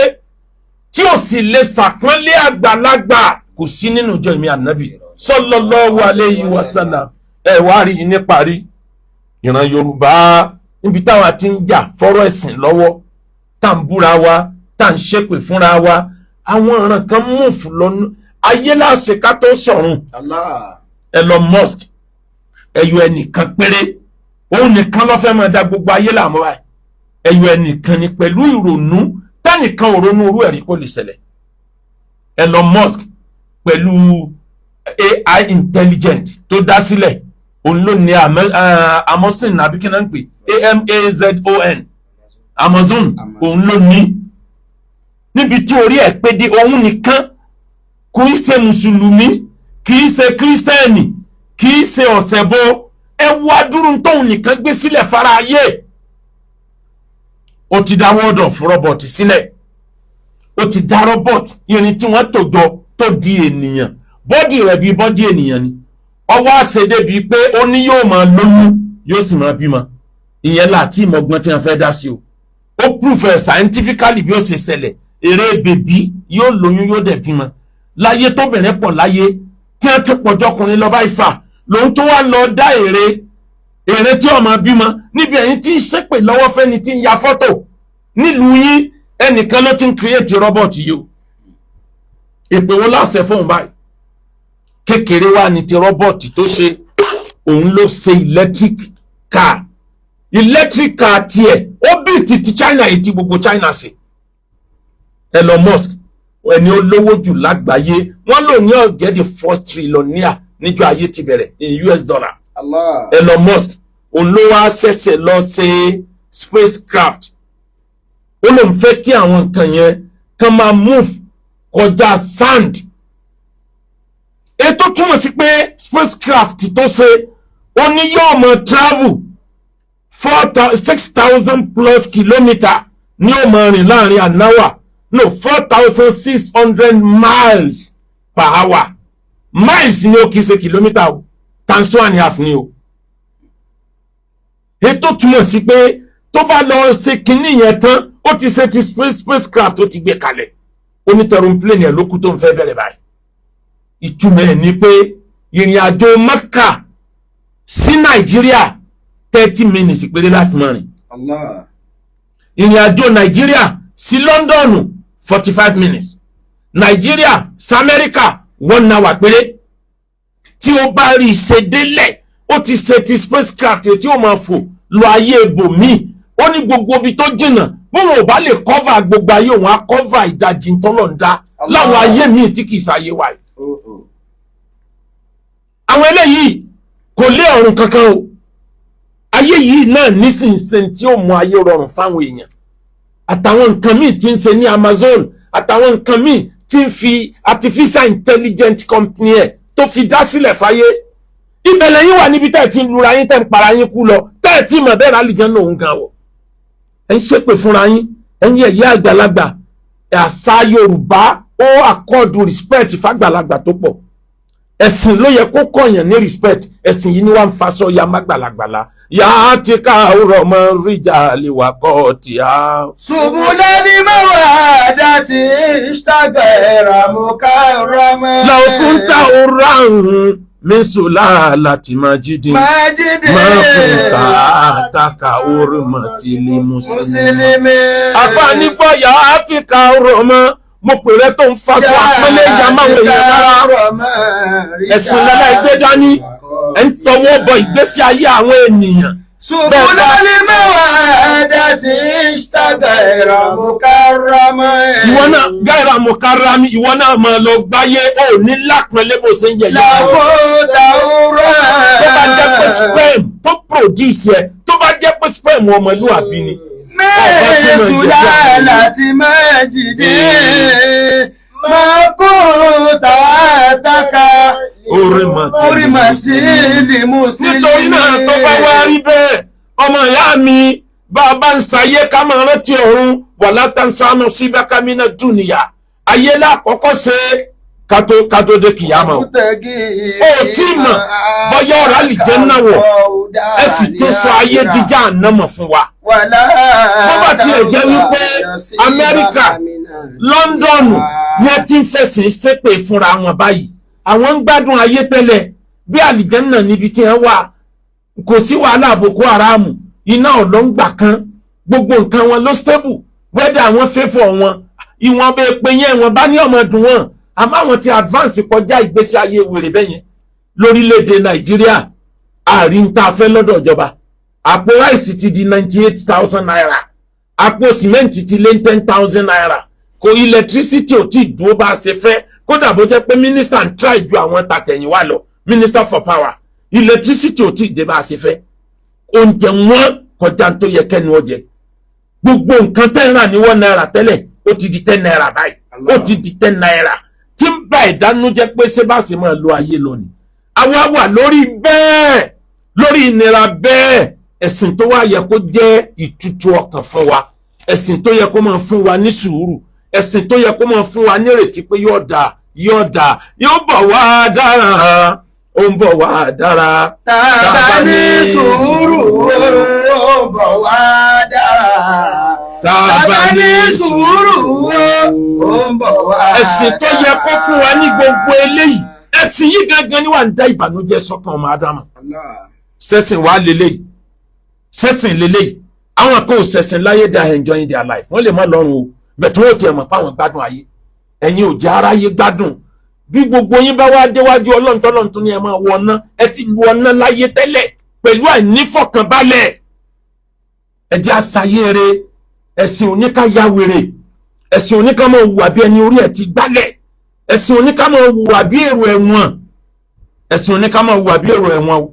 tí ò sì lè sàpọ́nlé àgbàlagbà, kò sí nínú ìjọ ìmí anabi sallallahu alayhi wa sallam. Ẹ wá rí i ní parí, ìran Yorùbá, níbi táwa ti ń jà fọ́rọ̀ ẹ̀sìn lọ́wọ́, tá à ń búra wa, tá à ń ṣépè fúnra wa, àwọn ìran kan move lọ́nà ayé láṣẹ ká tó sọ̀run. Allah. Elon Musk, ẹyọ ẹnìkan péré, òun nìkan ló fẹ́ máa da gbogbo ayé láàmú báyìí. Ẹyọ ẹnìkan ni pẹ̀lú ìrònú tẹ́nìkan ò ronú irú ẹ̀rí kó lè ṣẹlẹ̀. Elon Musk pẹ̀lú AI intelligent tó dá sílẹ̀, òun ló ní Amazon, àbí kí náà ń pè, Amazon, Amazon, òun ló ní. Níbi tí orí ẹ̀ pé dé, òun nìkan, kò í ṣe mùsùlùmí, kì í ṣe kírísítẹ́nì, kì í ṣe ọ̀sẹ̀bọ. Ẹ wá dúró tóun nìkan gbé sílẹ̀ fara ayé. Ó ti dá world of robot sílẹ̀, ó ti dá robot, irin tí wọ́n tò jọ tó di ènìyàn, body rẹ̀ bíi body ènìyàn ni. Ọwọ́ àṣẹ bíi pé ó ní yóò máa lóyún, yóò sì máa bímọ. Ìyẹn láti ìmọ̀gbọ́n tí wọ́n fẹ́ dá sí o. Ó proof ẹ̀ scientifically bí ó ṣe ṣẹlẹ̀. Eré bèbí yóò lóyún, yóò dẹ̀ bímọ. Láyé tóbìnrin pọ̀ láyé, tí wọ́n ti pọ̀jọkùnrin lọ bá ifá, lòun tó wá lọ dá èrè èrè tí ọmọ bímọ. Níbi ẹ̀yin tí ń ṣépè lọ́wọ́ fẹ́ni tí ń ya fọ́tò nílùú yín, ẹnìkan ló ti ń create robot yìí o. Èpè wo láṣẹ fóun báyìí? Kékeré wá ní ti robot tó ṣe. Òun ló ṣe electric car. Electric car tiẹ̀, ó bí ti China yìí tí gbogbo China ṣe. Elon Musk, ẹni olówó jù lágbàáyé, wọ́n lò ní ọ̀jẹ̀ the first trillionaire níjọ́ ayé ti bẹ̀rẹ̀ in US dollar. Allah. Elon Musk, òun ló wá ṣẹ̀ṣẹ̀ lọ ṣe spacecraft. Ó lóun fẹ́ kí àwọn nǹkan yẹn kàn máa move kọjá sound. Ètò túmọ̀ sí pé spacecraft tó ṣe, ó ní yóò máa travel 6,000 plus kilometre ní ó máa rìn láàrin an hour, no, 4,600 miles per hour. Miles ni ó, kìí ṣe kìlómítà o, times 2.5 ni o. Ètò túmọ̀ sí pé tó bá lọ ṣe kinní yẹn tán, ó ti ṣe ti spacecraft, ó ti gbé kalẹ̀, ó ní aeroplane ẹ̀ ló kú tó ń fẹ́ bẹ̀rẹ̀ báyìí. Ìtumọ̀ ẹ̀ ni pé ìrìn àjò Mẹ́kà sí Nàìjíríà, 30 minutes péré láti máa rìn. Allah. Ìrìn àjò Nàìjíríà sí London, 45 minutes. Nàìjíríà sí Amẹ́ríkà, 1 hour péré. Tí ó bá rí ṣe délẹ̀, ó ti ṣe ti spacecraft tí ó máa fò lọ ayé ibòmíì. Ó ní gbogbo ibi tó jìnnà, bóun ò bá lè cover gbogbo ayé, òun á cover ìdajì tọ́lọ̀ ń dá láwọn ayé míì tí kì í ṣàyè wa yìí. Oh, oh. Àwọn eléyìí kò lé ọ̀run kankan o. Ayé yìí náà nísinsìnyí tí ó mú ayé rọrùn fáwọn èèyàn, àtàwọn nǹkan míì tí ń ṣe ní Amazon, àtàwọn nǹkan míì tí ń fi artificial intelligent company ẹ̀ tó fi dá sílẹ̀ fáyé. Ìbẹ̀lẹ̀ yín wà níbi tẹ́ ẹ̀ ti ń lura yín, tẹ́ ń para yín kú lọ, tẹ́ ẹ̀ tí mọ̀ bẹ́ẹ̀ rálìjẹ́ náà òun gan wọ̀. Ẹ̀ ń ṣépè fúnra yín, ẹ̀ ń yẹ̀yẹ́ àgbàlagbà. Àṣà Yorùbá ó accord respect fàgbàlagbà tó pọ̀. Ẹ̀sìn ló yẹ kó kọ̀yàn ní respect. Ẹ̀sìn yìí ni wàá ń faṣọ ya mágbàlagbà la yà á ti ká àwòrán mọ́ ríjà lè wà kọ́ ti á. سبل المودة اشتغير مكرما لو كنت حرا من سلالة مجد ماجد ما كنت هاتك حرمة المسلم. مسلم. Àfààní gbọ́, yà á ti ká àwòrán mọ́, mo pè rẹ tó ń faṣọ àpẹẹlẹ ìyá máwọn èèyàn lára. Ẹ̀sìn lẹ́la ẹgbẹ́ dání, ẹ̀ ń tọwọ́ bọ ìgbésí ayé àwọn ènìyàn. سبل المودة اشتغير مكرما. Ìwọ náà غير مكرم, ìwọ náà máa lọ gbáyé, ò ní lápẹ̀lẹ́ bó ṣe ń yẹ yẹn. لو كنت Tó bá jẹ́ pé sperm tó produce ẹ, tó bá jẹ́ pé sperm ọmọlúwàbí ni. من سلالة ماجد ما كنت هاتك حرمة حرمة المسلم. Nítorí náà, tó bá wá rí bẹ́ẹ̀, ọmọ ìyá mi, bá a bá ń sayé, ká máa rántí ọ̀run. ولا تنس نصيبك من الدنيا. Ayé lákọ́kọ́ ṣe. Ká tó dé kìyàmọ̀ o. Ó tí mọ̀ bọ́yá ọ̀rọ̀ àlìjánnà wọ̀, ẹ sì tún sọ ayé jíjà ànámọ̀ fún wa. Bó bá tiẹ̀ jẹ́ wípé Amẹ́ríkà, London ni ẹ ti ń fẹ̀sìn ṣépè fúnra wọn báyìí. Àwọn ń gbádùn ayé tẹ́lẹ̀ bí àlìjánnà níbi tí wọ́n wà. Kò sí wàhálà Boko Haram, iná ọ̀lọ́ngbà kan, gbogbo nǹkan wọn ló stable, weather àwọn favour wọn, ìwọ̀n bẹ́ẹ̀ pé yẹn ìwọ̀n bá ní ọmọ dùn wọn. Àmọ́ àwọn ti advance kọjá ìgbésí ayé wèrè bẹ́yẹn. Lórílẹ̀‐èdè Nàìjíríà, àárín tá a fẹ́ lọ́dọ̀ ìjọba, àpò rice ti di ₦98,000, àpò sìmẹ́ǹtì ti lé ₦10,000. Kò electricity ò tí ì dúró bá a ṣe fẹ́, kódà bó jẹ́ pé minister ń try ju àwọn tàtẹ̀yìnwá lọ, minister for power. Electricity ò tí ì dé bá a ṣe fẹ́. Oúnjẹ wọn kọjá tó yẹ kẹ́nu ọjẹ. Gbogbo nǹkan tẹ́ ń rà ní ₦1 tẹ́lẹ̀, ó ti di ₦10 báyìí. Ó ti di ₦10 tí ń bá ìdánújẹ́ pé ṣé bá ṣe máa lo ayé lọ ni. Àwa wà lórí bẹ́ẹ̀, lórí ìnira bẹ́ẹ̀. Ẹ̀sìn tó wá yẹ kó jẹ́ ìtutù ọkàn fún wa, ẹ̀sìn tó yẹ kó máa fún wa ní sùúrù, ẹ̀sìn tó yẹ kó máa fún wa nírètí pé yóò dáa, yóò dáa, yóò bọ̀ wá dára, ó ń bọ̀ wá dára. Tá a bá ní sùúrù, ó bọ̀ wá dára. Tá a bá ní sùúrù, ó ń bọ̀ wá dára. Ẹ̀sìn tó yẹ kó fún wa ní gbogbo eléyìí, ẹ̀sìn yìí gangan ni wà ń dá ìbànújẹ́ sọ́kàn ọmọ Ádámà. Sẹ́sìn wà lélẹ́yìí, sẹ́sìn lélẹ́yìí. Àwọn kan ò sẹ̀sìn láyé, they are enjoying their life. Wọ́n lè má lọ́rùn o, bẹ̀tẹ̀ wọ́n ti ẹ̀ mọ̀ pé àwọn gbádùn ayé. Ẹ̀yin ò jẹ́ aráyé gbádùn. Bí gbogbo yín bá wá déwájú Ọlọ́run, tọ́lọ́run tún ní ẹ máa wọ ọ́ná, ẹ ti lu ọ̀nà láyé tẹ́lẹ̀ pẹ̀lú àìnífọ̀kànbalẹ̀. Ẹ jẹ́ àṣàyèrè. Ẹ̀sìn oníká ya wèrè, ẹ̀sìn oníká máa hùwà bí ẹni orí ẹ̀ ti gbálẹ̀, ẹ̀sìn oníká máa hùwà bí èrò ẹ̀wọ̀n, ẹ̀sìn oníká máa hùwà bí èrò ẹ̀wọ̀n o.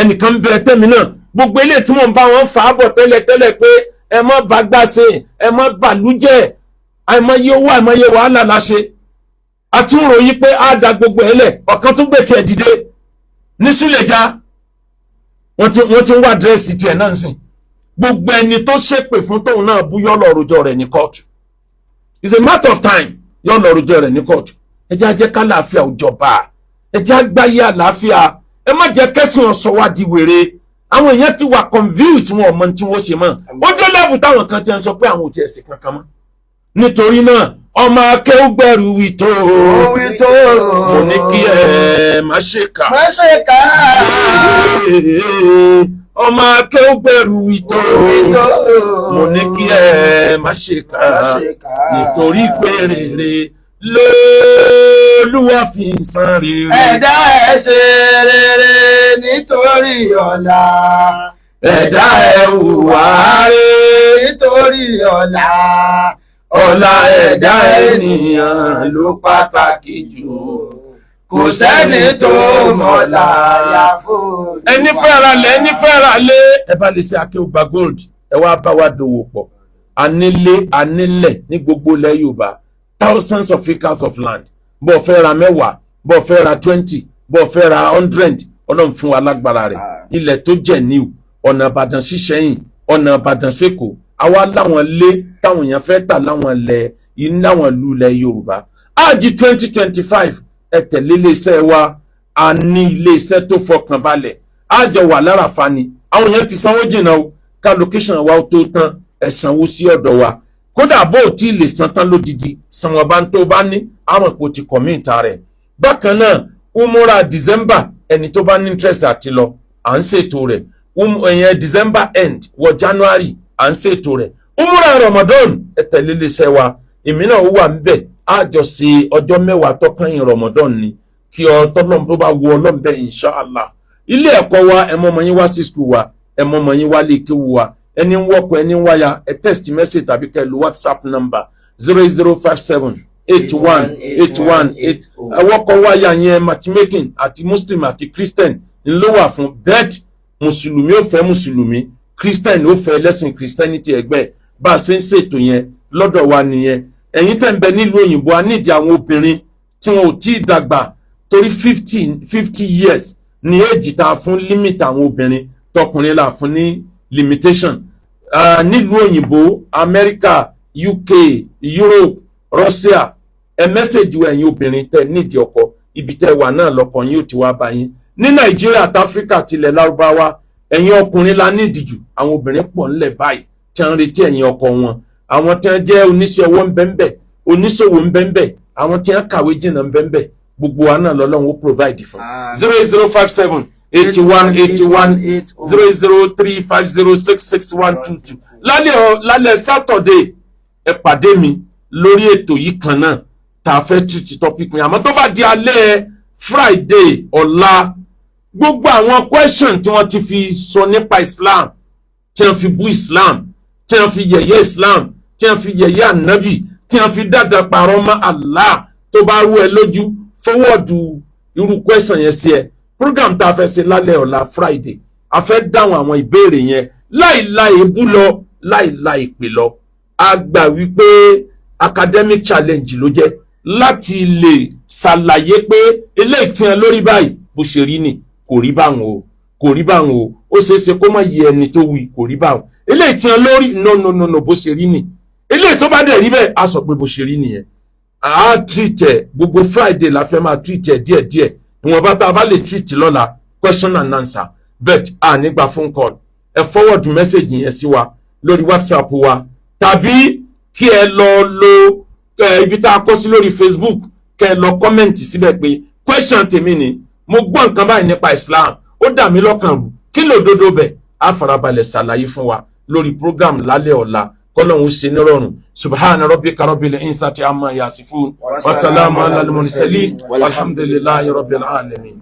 Ẹnìkan bẹ tẹ́mi náà, gbogbo ilé tí mò ń bá wọn fà á bọ̀ tẹ́lẹ̀ tẹ́lẹ̀ pé ẹ má bàgbà ṣe, ẹ má bàlújẹ́. Àìmọye owó, àìmọye wàhálà la ṣe, àti ń ròyìn pé á da gbogbo ẹ̀ lẹ̀. Ọ̀kan tún gbé tiẹ̀ dìde ní Súlẹ̀já, wọ́n ti ń wá àdírẹ́sì tiẹ̀ náà sìn. Gbogbo ẹni tó ṣépè fún tóun náà bú, yọ́ lọ rojọ́ rẹ̀ ní kóòtù. It's a matter of time, yọ́ lọ rojọ́ rẹ̀ ní kóòtù. Ẹ jẹ́ ajẹ́ kálàáfíà òjọba, ẹ jẹ́ àgbáyé àlàáfíà. Ẹ má jẹ́ kẹ́sìn ọ̀sọ̀ wá di wèrè. Àwọn èèyàn ti wà confused, wọn ò mọ tí wọ́n ṣe mọ́. Ó dé level táwọn kan ti ń sọ pé àwọn ò tiẹ̀ sí kankan mọ́. Nítorí náà, ọmọ akéwùgbẹ̀rù wí tó. Wí tó. Mo ní kí ẹ má ṣe kà. Má ṣe kà. Ọmọ akéwùgbẹ̀rù wí tó. Wí tó. Mo ní kí ẹ má ṣe kà. Má ṣe kà. Nítorí pé rere lóluwà fi ń san rere. Ẹ̀dá, ẹ̀ ṣe rere nítorí ọ̀la. Ẹ̀dá, ẹ̀ hùwà rere nítorí ọ̀la. Ọ̀la ẹ̀dá ènìyàn ló pàtàkì jù. Kò sẹ́ni tó mọ̀la yàfó. Ẹni fẹ́ ra lẹ̀, ẹni fẹ́ ra lé, ẹ bá lè ṣe Akéwùgbà Gold, ẹ wá bá wa dòwò pọ̀. Anílé, anílẹ̀ ní gbogbo ilẹ̀ Yorùbá, thousands of acres of land. Bó o fẹ́ ra 10, bó o fẹ́ ra 20, bó o fẹ́ ra 100, Ọlọ́run fún wa lágbára rẹ̀. Ilẹ̀ tó jẹ́ new, ọ̀nà Ìbàdàn sí Ìṣẹ́yìn, ọ̀nà Ìbàdàn sẹ́kọ̀ọ́, àwa láwọn lé táwọn èèyàn fẹ́ tà láwọn ilẹ̀, láwọn ìlú ilẹ̀ Yorùbá. Ájì 2025, ẹ tẹ̀lé iléeṣẹ́ wa. A ní iléeṣẹ́ tó fọkàn balẹ̀, àjọ wà lára ni. Àwọn èèyàn ti sanwó jìnnà o. Ká location wa ó tó tán, ẹ sanwó sí ọ̀dọ̀ wa. Kódà bó o tí ì lè san tán lódidi, sanwó bá ń tó bá ní àwọn ipò ti commit rẹ̀. Bákan náà, umura December, ẹni tó bá ní interest àti lọ, à ń ṣètò rẹ̀. Ìyẹn December end wọ January, à ń ṣètò rẹ̀. Umura Ramadan, ẹ tẹ̀lé iléeṣẹ́ wa, èmi náà ó wà níbẹ̀. Á jọ ṣe ọjọ́ 10 tó kẹ́yìn Ramadan ni, kí ọ tọ́lọ́m tó bá wo Ọlọ́run bẹ́ẹ̀, inshallah. Ilé ẹ̀kọ́ wa, ẹ mọ́ ọmọ yín wá sí school wa, ẹ mọ́ ọmọ yín wá lè kéwu wa. Ẹni ń wọ́kọ̀, ẹni ń wáyà, ẹ text message tàbí kẹ́ ẹ lo WhatsApp number 08057 818 1 8. Ẹwọ́kọ̀ wáyà yẹn, matchmaking àti Muslim àti Christian ńlọ wà fún. Bet mùsùlùmí ó fẹ́ mùsùlùmí, Christian ó fẹ́ ẹlẹ́sìn Christianity ẹgbẹ́. Bá a ṣe ń ṣètò yẹn lọ́dọ̀ wa nìyẹn. Ẹ̀yin tẹ̀ ń bẹ nílùú òyìnbó, a nídìí àwọn obìnrin tí wọn ò tí ì dàgbà, torí 50 50 years ní èjì tá a fún limit àwọn obìnrin. Tọkùnrin là fún ní limitation. Nílùú òyìnbó, Amẹ́ríkà, UK, Europe, Russia, Ẹ message wa. Ẹ̀yin obìnrin tẹ́ nídìí ọkọ, ibi tẹ́ wà náà lọ́kọ yín ó ti wá bá yín ní Nàìjíríà àti Áfíríkà tilẹ̀ Lárúbáwá. Ẹ̀yin ọkùnrin la nídìí jù. Àwọn obìnrin pọ̀ ńlẹ̀ báyìí tí wọ́n ń retí ẹ̀yin ọkọ wọn. Àwọn tí wọ́n jẹ́ oníṣẹ́ ọwọ́ ń bẹ́ńbẹ́, oníṣòwò ń bẹ́ńbẹ́, àwọn tí wọ́n kàwé jìnnà ń bẹ́ńbẹ́. Gbogbo wa náà lọ́lọ́run ó provide fún. 08057 81 81 08035066122. Lálẹ́ ọ lálẹ́ Saturday, ẹ pàdé mi lórí ètò yìí kan náà tá a fẹ́ treat topic mi. Àmọ́ tó bá di alẹ́ Friday ọ̀la, gbogbo àwọn question tí wọ́n ti fi sọ nípa Islam, tí wọ́n fi bú Islam, tí wọ́n fi yẹ̀yẹ́ Islam, tí wọ́n fi yẹ̀yẹ́ Ànábì, tí wọ́n fi dáadáa parọ́ mọ́ Allah, tó bá rú ẹ lójú, forward irú question yẹn sí ẹ. Program tá a fẹ́ ṣe lálẹ́ ọ̀la Friday, a fẹ́ dáhùn àwọn ìbéèrè yẹn láì ebú lọ, láì pè lọ. A gbà wípé academic challenge ló jẹ́ láti lè ṣàlàyé pé eléyìí tí wọn lórí báyìí, bó ṣe rí ni, kò rí báwọn o, kò rí báwọn o. Ó ṣeé ṣe kó má yẹ ẹni tó wí, kò rí báwọn. Eléyìí tí wọn lórí, no, no, no, no, bó ṣe rí ni. Eléyìí tó bá dẹ̀ rí bẹ́ẹ̀, á sọ pé bó ṣe rí nìyẹn. À á treat ẹ̀. Gbogbo Friday la fẹ́ máa treat ẹ̀ díẹ̀díẹ̀. Ìwọ̀nba tá a bá lè treat lọ́la, question and answer, but a ní gba phone call. Ẹ forward message yẹn sí wa lórí WhatsApp wa, tàbí kí ẹ lọ lo ibi tá a kọ sí lórí Facebook, kẹ ẹ lọ comment síbẹ̀ pé question tèmi ni, mo gbọ́ nǹkan báyìí nípa Islam, ó dà mí lọ́kàn rú, kí lòdodo bẹ̀? Á farabalẹ̀ ṣàlàyé fún wa lórí program lálẹ́ ọ̀la. Kọ́lọ́hún ṣe nírọ̀rùn. Subhana rabbika rabbil izzati amma yasifun, wasalamu ala al-mursalin, walhamdulillahi rabbil alamin.